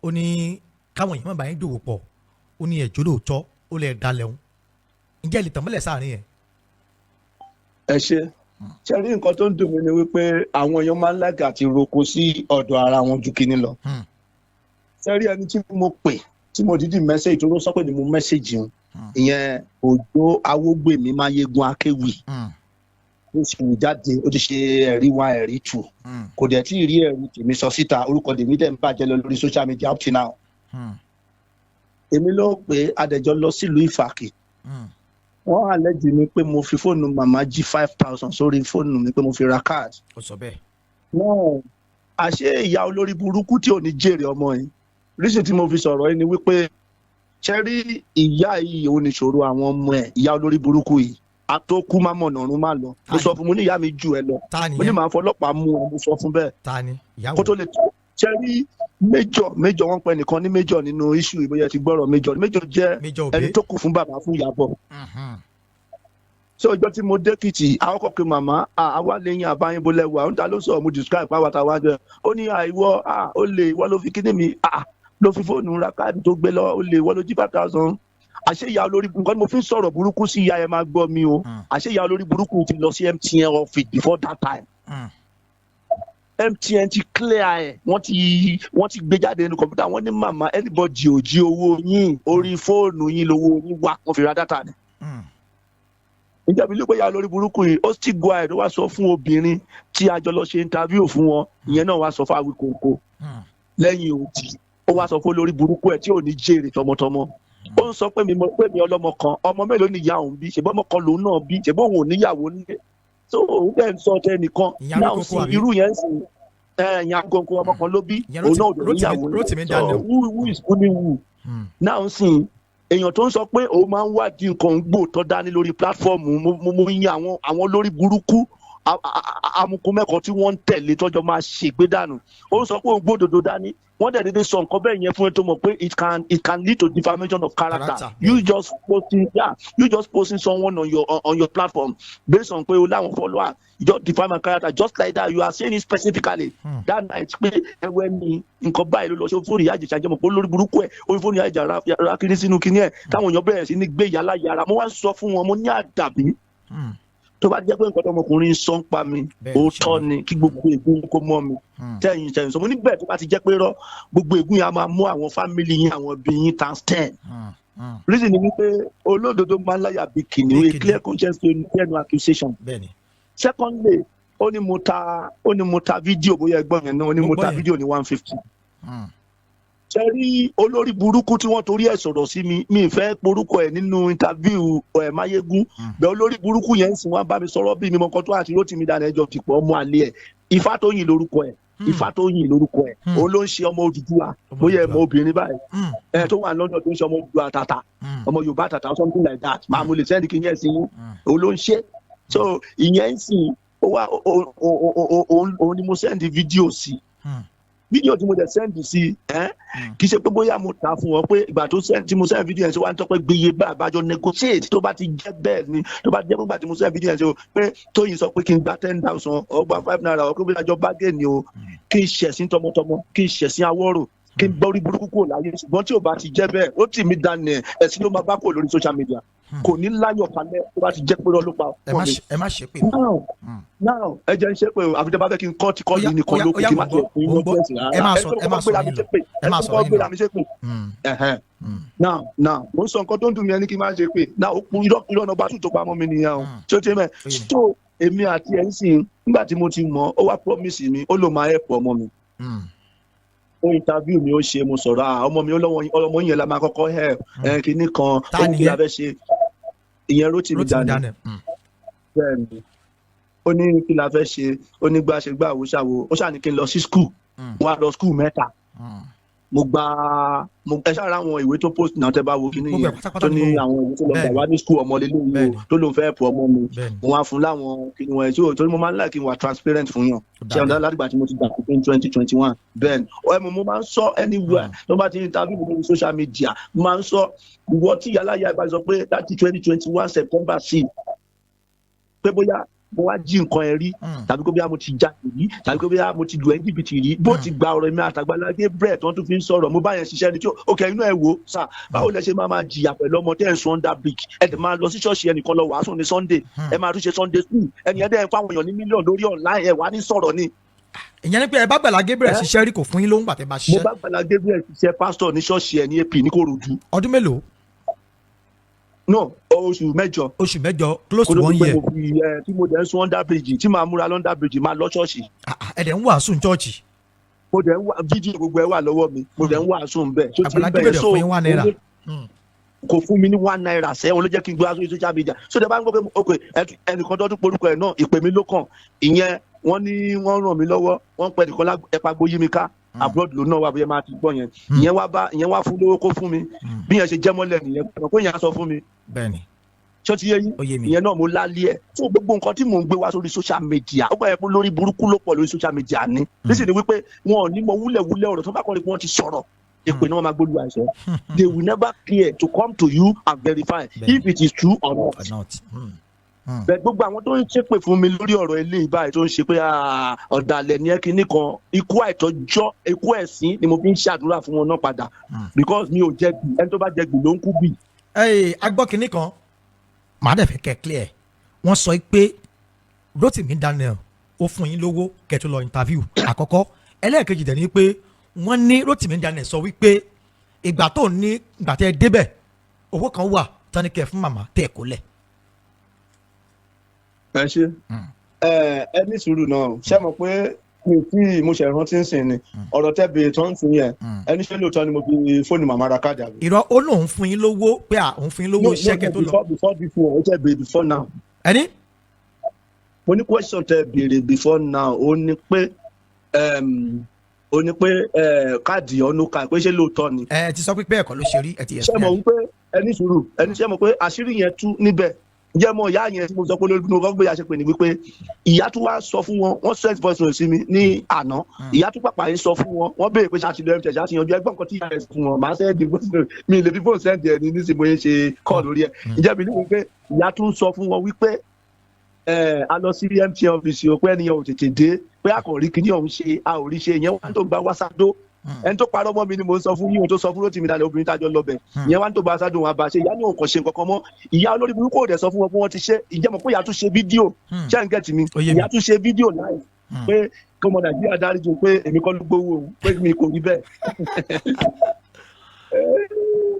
S1: ó ní káwọn èèyàn má bàa yín dòwò pọ̀, ó ní ẹ̀jọ́ lóòótọ́, ó lè dalẹ̀ òun. Ǹjẹ́ ẹ lè tàn mọ́lẹ̀ sáàrin yẹn?
S3: Ẹ ṣe. Ṣe rí, nǹkan tó ń dùn mí ni wípé àwọn èèyàn máa ń like àti roko sí ọ̀dọ̀ ara wọn ju kinní lọ. Ṣe rí, ẹni tí mo pè, tí mo dídì message tó ló sọ pé ni mo message òun, ìyẹn Òjó Awógbèmí Máyégún Akéwì, ó sì wù jáde, ó ti ṣe ẹ̀rí one, ẹ̀rí two, kò dẹ̀ tí ì rí ẹ̀rí tèmi sọ síta. Orúkọ tèmi dẹ̀ ń bàjẹ́ lọ lórí social media up till now. Èmi ló pé adẹ̀jọ́ lọ sílùú Ìfàkì. Wọ́n allege mi pé mo fi fóònù màmá jí 5,000 sórí fóònù mi, pé mo fi ra card.
S1: Ó sọ bẹ́ẹ̀.
S3: Náà àṣé ìyá olórí burúkú tí ò ní jèrè ọmọ yìí. Reason tí mo fi sọ̀rọ̀ yìí ni wípé, ṣe rí, ìyá yìí ò ní ṣòro àwọn ọmọ ẹ̀. Ìyá olórí burúkú yìí, Àtòkù má mọ̀nà ọ̀run má lọ. Mo sọ fún, mo ní ìyá mi ju ẹ lọ.
S1: Ta ni
S3: Mo ní
S1: yẹn?
S3: màá fọlọ́pàá mú ọ. Mo sọ fún bẹ́ẹ̀.
S1: Ta ni ìyàwó?
S3: Kó tó lè tó ṣe rí major, major, wọ́n pẹ́ nìkan ní major nínú issue. Ìbóyá ti gbọ́rọ̀ major, major jẹ́
S1: Major
S3: ẹni
S1: Obey.
S3: tó kù fún bàbá fún Ìyábọ̀. So ọjọ́ tí mo dé Èkìtì, àwọn kọ̀ pé màmá àwa lẹ́yìn àbáyín bolẹ̀ wà ń ta ló sọ̀rọ̀. Mo describe pàwọn àtàwọn àjọ. Ó ní àìwọ́ ó lè ìwọ ló fi kíní mi ló fi fóònù ra káàdì tó gbé lọ, ó lè ìwọ ló jí 5,000. Àṣé ìyá olórí, nǹkan tí mo fi ń sọ̀rọ̀ burúkú sí ìyá ẹ, máa gbọ́ mi o. Àṣé ìyá olórí burúkú ti lọ sí MTN office before that time. MTN ti clear ẹ̀, wọ́n ti gbé jáde nínú kọ̀ǹpútà. Wọ́n ní màmá, anybody ò jí owó yín, orí fóònù yín lówó yín wà, wọ́n fi ra data ni. Níjàbí ló pé ìyá olórí burúkú yìí, ó sì go ahead, ó wá sọ fún obìnrin tí a jọ lọ ṣe interview fún wọn. Ìyẹn náà wá sọ fún Awikonko lẹ́yìn òdì. Ó wá sọ fún olórí burúkú ẹ̀ tí ò ní jèrè tọmọtọmọ. Ó ń sọ pé mi pé mi ọlọ́mọ kan, ọmọ mélòó ni ìyá òun bí? Ṣèbọ́ ọmọ kan lòun náà bí? Ṣèbọ́ òun ò níyàwó nílé? So òun bẹ́ẹ̀ ń sọ tẹ nìkan
S1: Ìyá
S3: náà
S1: Awikonko
S3: sí
S1: àbí?
S3: Irú yẹn ń sìn ẹ, ìyá Awikonko, ọmọ kan ló bí.
S1: Ìyẹn
S3: Òun náà ò dẹ̀
S1: Rótìmí
S3: níyàwó nílé.
S1: Rótìmí
S3: So
S1: Daniel.
S3: who is fooling who náà ń sìn? Èèyàn tó ń sọ pé òun máa ń wádìí nǹkan gbòòtọ́ dání lórí platform, mo yin àwọn lórí burúkú amukumẹ́kọ̀ọ́ tí wọ́n ń tẹ̀lé tọ́jọ́ máa ṣègbè dànù. Ó ń sọ pé òun gbódòdó dání, wọ́n dẹ̀ dédé sọ nǹkan bẹ́ẹ̀ yẹn fún ẹ tó mọ̀ pé it can lead to defamation of character.
S1: Character.
S3: You just posting, yeah, you just posting someone on your platform based on pé o láwọn follower, you just defame my character just like that. You are saying it specifically that night pé ẹwẹ́ ni nǹkan báyìí ló lọ sí fóònù ìyá Ìjẹ̀ṣà jẹ́mọ̀ pé olórí burúkú ẹ̀ orí fóònù ìyá Ìjẹ̀ṣà ra kiri sínú kinní ẹ̀, táwọn èèyàn bẹ̀rẹ̀ sí ní gbé ìyá yàrá. Mo wá ń sọ fún wọn, mo ní àdàbí tó bá jẹ́ pé nǹkan tọmọkùnrin ń sọ ń pa mi
S1: Bẹ́ẹ̀ ni,
S3: òótọ́
S1: ṣe
S3: ni, kí gbogbo ègún kó mọ́ mi. Tẹ̀yìn tẹ̀yìn sọ, mo ní bẹ́ẹ̀, tó bá ti jẹ́ pé rọ́, gbogbo ègún yẹn á máa mú àwọn family yín, àwọn ẹbí yín times 10. Reason ni wípé olódodo máa ń láyà bí kìnìún.
S1: Bí
S3: A clear conscience to no accusation.
S1: Bẹ́ẹ̀ni.
S3: Secondly, ó ní mo ta fídíò, bóyá ẹgbọ́n yẹn náà, ó ní
S1: Mo
S3: mo
S1: gbọ́
S3: ta
S1: yẹn.
S3: fídíò ní 150. Ṣe rí olórí burúkú tí wọ́n torí ẹ̀ sọ̀rọ̀ sí mi, mi ì fẹ́ porúkọ ẹ̀ nínú interview ẹ̀ Máyégún. Bẹ́ẹ̀ olórí burúkú yẹn ń sìn wọ́n bá mi sọ̀rọ̀ bí mi mọ nǹkan tó àti Rótìmí dáná ẹjọ́ tìpọ̀ ọmọ àlẹ́ ẹ̀. Ifátóyìn lórúkọ ẹ̀. Ifátóyìn lórúkọ ẹ̀. Òun ló ń ṣe ọmọ Odùduwà.
S1: Ọmọ
S3: Bóyá ẹ̀
S1: Odùduwà.
S3: mọ obìnrin báyìí ẹ̀ tó wà lọ́dọ̀ tó ń ṣe ọmọ Odùduwà tàtà, ọmọ Yorùbá tàtà or something like that. Màá mo lè send kí n yẹn sí yín. Òun ló ń ṣe. So ìyẹn ń sìn ó wá òun ni mo send fídíò sí. Fídíò tí mo dẹ̀ send sí ẹ́, kì í ṣe pé bóyá mo ta fún wọn pé ìgbà tó send tí mo send fídíò yẹn sí wa ń tọ́pẹ́ gbéye bá àbájọ negotiate. Tó bá ti jẹ́ bẹ́ẹ̀ ni, tó bá ti jẹ́ pé ìgbà tí mo send fídíò yẹn sí o pé Tóyìn sọ pé kí n gba 10,000 or gba 5 naira or pé bí àjọ bargain ni o, kí n ṣẹ̀sín tọmọtọmọ, kí n ṣẹ̀sín awọ́rò, kí n gbọ́rí burúkú kúrò láyé. Ṣùgbọ́n tí ò bá ti jẹ́ bẹ́ẹ̀, ó tì mí dání ẹ̀, ẹ̀sìn ló máa bá kúrò lórí social media. Kò ní láyọ̀ kalẹ̀ tó bá ti jẹ́ pé irọ́ ló pa
S1: Ẹ
S3: fún
S1: má
S3: mi.
S1: ṣe, ẹ má ṣe pé mọ́.
S3: Now, now, ẹ jẹ́ ń ṣe pé àfi tẹ́ bá fẹ́ kí n kọ́ ti kọ́
S1: Ó yá,
S3: yìí nìkan
S1: ó yá,
S3: ló
S1: ó
S3: kù
S1: yá,
S3: kí n
S1: mò
S3: má
S1: ń
S3: tiẹ̀
S1: gbọ́,
S3: fún
S1: mò ń gbọ́.
S3: yín lọ́pẹ̀sì
S1: Ẹ máa
S3: rárá.
S1: sọ,
S3: Ẹ
S1: ẹ
S3: tó
S1: máa
S3: kọ́kọ́
S1: sọ
S3: gbéra
S1: yín
S3: mi
S1: lọ.
S3: ṣépè,
S1: Ẹ
S3: ẹ
S1: máa
S3: tó
S1: sọ
S3: kọ́kọ́
S1: yín
S3: gbéra
S1: lọ.
S3: mi ṣépè. Ẹ̀hẹ́n. Now, now, mo ń sọ nǹkan tó ń dùn mí, ẹni kí n máa ṣe pé now ó kú irọ́, irọ́ nọmba two tó pamọ́ mi nìyẹn o. Tí ó ti mẹ́
S1: Ó yé mi.
S3: So èmi àti ẹ̀ ń sìn nígbà tí mo ti mọ̀, ó wá promise mi, ó lò máa help ọmọ mi. Ó interview mi, ó ṣe mo sọ̀rọ̀ ọmọ mi, ó lọ́wọ́ ọmọ yẹn la máa kọ́kọ́ help ẹ̀ kínní kan.
S1: Ta
S3: Ó ní kí la
S1: nìyẹn?
S3: fẹ́ ṣe ìyẹn, Rótìmí
S1: Rótìmí
S3: Daniel.
S1: Daniel.
S3: Bẹ́ẹ̀ ni, ó ní kí la fẹ́ ṣe, ó ní gbà ṣe gbà wò ṣàwò, ó ṣáà ní kí n lọ sí school. Mo wá lọ school mẹ́ta. Mo gba mo ẹ ṣáà ra àwọn ìwé tó post náà, tẹ́ bá wo kíní
S1: Gbogbo ẹ̀
S3: yẹn
S1: pátápátá
S3: tó
S1: ni
S3: ní
S1: mo wò.
S3: àwọn ìwé tó lọ gbà
S1: Bẹ́ẹ̀ni.
S3: wá ní school ọmọ lélẹ́yìí o, tó lóun fẹ́ pọ̀ ọmọ mi.
S1: Bẹ́ẹ̀ni.
S3: Mo wá fún láwọn kíní wọn ẹ̀ tí o, torí mo máa ń like kí n wà transparent fún yàn.
S1: Ó
S3: Ṣé
S1: dáa
S3: ọ̀dà
S1: bẹ́ẹ̀.
S3: látìgbà tí mo ti gbà pé 2021, bẹ́ẹ̀ ni ẹ mo máa ń sọ anywhere tó bá ti interview mi lórí social media, mo máa ń sọ ìwọ tí yàrá yà bá sọ pé láti 2021 September 6 pé bóyá mo wá jí nǹkan ẹ rí, tàbí kó bóyá mo ti jalè rí, tàbí kó bóyá mo ti lù ẹ́ jìbìtì rí, bó ti gba ọ̀rọ̀ mi àtàgbàlá Gabriel tí wọ́n tún fi ń sọ̀rọ̀, mo bá yẹn ṣiṣẹ́ ni tí ó ok inú ẹ̀ wò sà. Báwo lẹ ṣe máa máa jìyà pẹ̀lú ọmọ tẹ́ ẹ̀ ń sun under bridge, ẹ dẹ̀ máa lọ sí ṣọ́ọ̀ṣì ẹnìkan lọ wàásù ní Sunday, ẹ máa tún ṣe Sunday school, ẹni ẹ dẹ̀ ń fáwọn èèyàn ní mílíọ̀nù lórí online, ẹ wà ní sọ̀rọ̀ ni.
S1: Ìyẹn ni pé ẹ bá Gbàlá Gabriel
S3: Ẹ́?
S1: ṣiṣẹ́ rí, kò fún yín lóhùn gbàtẹ́ bá
S3: Mo
S1: ṣiṣẹ́.
S3: bá Gbàlá Gabriel ṣiṣẹ́, pásítọ̀ ní ṣọ́ọ̀ṣì ẹ̀ ní AP ní Kòròdú.
S1: Ọdún mélòó?
S3: No, oṣù 8.
S1: Oṣù 8, close
S3: Kó
S1: to
S3: ló
S1: one
S3: fi pé
S1: year.
S3: mo fi ẹ tí mo dẹ̀ ń sun under bridge, tí màá múra under bridge máa lọ ṣọ́ọ̀ṣì.
S1: Ah, ah, ẹ dẹ̀ ń wàásù ní church.
S3: Mo dẹ̀ ń wá fídíò, gbogbo ẹ wà lọ́wọ́ mi, mo dẹ̀ ń wàásù ń bẹ̀ tó ti
S1: Àgbàlá
S3: ń bẹ̀.
S1: Gabriel
S3: So
S1: fún yín ₦1.
S3: Kò fún mi ní ₦1 sẹ́, òun ló jẹ́ kí n gbé wá sórí social media. So tẹ bá ń gbọ́ pé ok, ẹnìkan tó tún porúkọ ẹ̀ náà, ìpè mi ló kàn. Ìyẹn wọ́n ní wọ́n ràn mí lọ́wọ́, wọ́n pẹ́ nìkan ẹ̀pàgbó yí mi ká, abroad ló náà wà, bóyá máa ti gbọ́ yẹn. Ìyẹn wá bá ìyẹn wá fún lówó kó fún mi. Bí yẹn ṣe jẹ́ mọ́lẹ̀ nìyẹn, pé yẹn á sọ fún mi.
S1: Bẹ́ẹ̀ni.
S3: Ṣó ti yé yín?
S1: Ó yé mi.
S3: Ìyẹn náà mo lálé ẹ̀ fún gbogbo nǹkan tí mò ń gbé wá sórí social media. Ó gbà yẹ pé lórí burúkú ló pọ̀ lórí social media ni nísìnyí wípé wọn ò ní mọ wúlẹ̀wúlẹ̀ ọ̀rọ̀ tó bá kọ́ ni pé wọ́n ti sọ̀rọ̀, èpè ni wọ́n máa gbólu àìsàn. They will never clear to come to you and verify if it is true or not.
S1: Or not.
S3: Bẹ́ẹ̀ gbogbo àwọn tó ń ṣépè fún mi lórí ọ̀rọ̀ eléyìí báyìí, tó ń ṣe pé, "Ah, ọ̀dàlẹ̀ ní ẹ́kínní kan," ikú àìtọ́jọ́, ikú ẹ̀sín ni mo fi ń ṣàdúrà fún wọn náà padà, because mi ò jẹ gbì. Ẹni tó bá jẹ gbì ló ń kú gbì.
S1: Ẹ agbọ́ kínní kan, màá dẹ̀ fẹ́ kẹ́ clear. Wọ́n sọ pé Rotimi Daniel ó fún yín lówó kẹ́ tó lọ interview àkọ́kọ́. Ẹlẹ́ẹ̀kejì dẹ̀ ni pé wọ́n ní Rotimi Daniel sọ wípé ìgbà tó ní, ìgbà tẹ́ ẹ débẹ̀, owó kan wà tán ní kẹ́ fún màmá tẹ́ ẹ kó lẹ̀.
S3: Ẹ ṣe, ẹ ní sùúrù náà. Ṣé mo pé mi ò tí mo ṣe rántí ń sìn ni ọ̀rọ̀ tẹ́ bèèrè tó ń sìn yẹn? Ẹni ṣé lóòótọ́ ni mo fi fóònù màmá ra káàdì àbí?
S1: Irọ́, ó lóun fún yín lówó pé à òun fún yín lówó iṣẹ́ kẹ́ tó lọ.
S3: Before this one, ó tẹ́ bèèrè before now.
S1: Ẹni
S3: Mo ní question tẹ́ bèèrè before now, ó ní pé káàdì ọ̀nù ká pé ṣé lóòótọ́ ni.
S1: Ẹ ti sọ pé bẹ́ẹ̀ kọ́ ló ṣe rí, ẹ ti
S3: Ṣé mo wípé ẹ ní sùúrù, ẹni ṣé mo pé àṣírí yẹn tú níbẹ̀? Ǹjẹ́ mo ìyá yẹn tí mo sọ pé lórí mo kọ́ gbé ya ṣe pé ní wípé ìyá tún wá sọ fún wọn, wọ́n send voice note sí mi ní àná. Ìyá tún pàpà yín sọ fún wọn, wọ́n béèrè pé ṣáà ti lọ MTN, ṣáà ti yanjú ẹgbọ́n nǹkan tí ìyá rẹ̀ sọ fún wọn. Màá send voice note mi lè fi phone send ẹ̀ ní nísìnyí mo yẹn ṣe call lórí ẹ̀. Ǹjẹ́ mi ní wípé ìyá tún sọ fún wọn wípé ẹ a lọ sí MTN office o, pé ẹnìyàn ò tètè dé, pé a kò rí kíní ọ̀hún ṣe, a ò rí ṣe. Ìyẹn wá tó gba wáṣádó. Ẹni tó parọ́ mọ́ mi ni mò ń sọ fún yín o, tó sọ fún Rótìmí dalẹ̀, obìnrin tájọ lọ bẹ̀ ìyẹn wá tó gba wáṣádó wọn àbá ṣe. Ìyá ní òun kò ṣe nǹkan kan mọ́. Ìyá olórí burúkú ò dẹ̀ sọ fún wọn pé wọ́n ti ṣe. Ìjẹ́ mọ̀ pé ìyá tún ṣe fídíò? Ṣé ń get mi?
S1: Ó yé mi.
S3: Ìyá tún ṣe fídíò láì pé kí ọmọ Nàìjíríà dáríjì pé èmi kọ́ ló gbowó òun, pé mi kò rí bẹ́ẹ̀.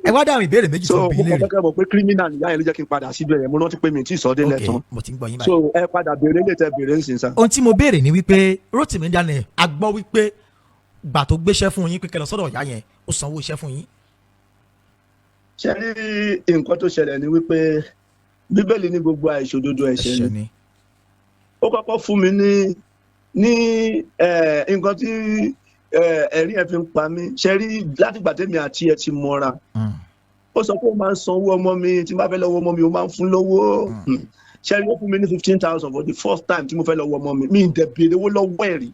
S1: Ẹ wá dáhùn ìbéèrè méjì
S3: So
S1: tó bí
S3: mo kọ́
S1: léèrè.
S3: fẹ́ kẹ́ mọ̀ pé criminal nìyá yẹn ló jẹ́ kí n padà síbẹ̀ yẹn. Mo rántí pé mi ì tí ì sọ délẹ̀
S1: Ok,
S3: tán.
S1: mo ti ń gbọ́ yín
S3: So
S1: báyìí.
S3: ẹ padà béèrè lè tẹ béèrè ń sìn sá.
S1: Ohun tí mo béèrè ni wípé Rotimi Daniel, a gbọ́ wípé gbà tó gbéṣẹ́ fún yín pé kẹ́ lọ sọ́dọ̀ ìyá yẹn, ó sanwó iṣẹ́ fún yín.
S3: Ṣe rí, nǹkan tó ṣẹlẹ̀ ni wípé Bíbélì ní gbogbo àìṣòdodo ẹ̀ṣẹ̀
S1: Ẹ̀ṣẹ̀
S3: ni.
S1: Ni.
S3: Ó kọ́kọ́ fún mi ní nǹkan tí ẹ̀rí ẹ̀ fi ń pa mí. Ṣe rí, látìgbà tèmi àti ẹ̀ ti mọ́ra, ó sọ pé ó máa ń sanwó ọmọ mi. Tí n bá fẹ́ lọ́wọ́ ọmọ mi, ó máa ń fún lówó. Ṣe rí, ó fún mi ní 15,000 for the first time tí mo fẹ́ lọ́wọ́ ọmọ mi. Mi ì dẹ̀ béèrè owó lọ́wọ́ ẹ̀ rí.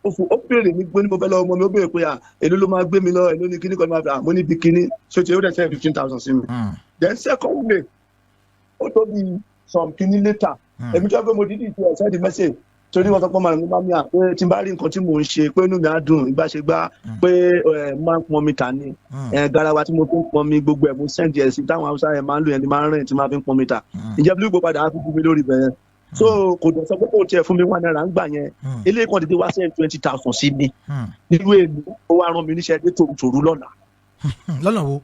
S3: Ó fún, ó béèrè mi pé ní mo fẹ́ lọ́wọ́ ọmọ mi. Ó béèrè pé à èló ló máa gbé mi lọ, èló ní kíní kan ní máa fi à mo níbi kíní ṣé ti ó dẹ̀ send 15,000 sí mi. Then secondly, ó tó bí some kíní later, èmi tó yẹ pé mo dídì ti ẹ̀ send message torí wọn sọ pé màmí bá mi à pé tí n bá rí nǹkan tí mò ń ṣe pé inú mi á dùn, ìgbàṣegbà pé ẹ máa ń pọn mi tà ní ẹ garawa tí mo fi ń pọn mi, gbogbo ẹ mo send ẹ sí táwọn Haúsá yẹn máa ń lò yẹn ni máa ń rìn tí máa fi ń pọn mi tà. Ìjẹ́ bí gbogbo padà á fi bú mi lórí ibẹ̀ yẹn. So kò dẹ̀ sọ pé kò tiẹ̀ fún mi ₦1 ń gbà yẹn. Eléyìí kan dédé wá send 20,000 sí mi nínú èmi, ó wá rán mi níṣẹ́ dé tòrútòrú lọ́la.
S1: Lọ́nà wo?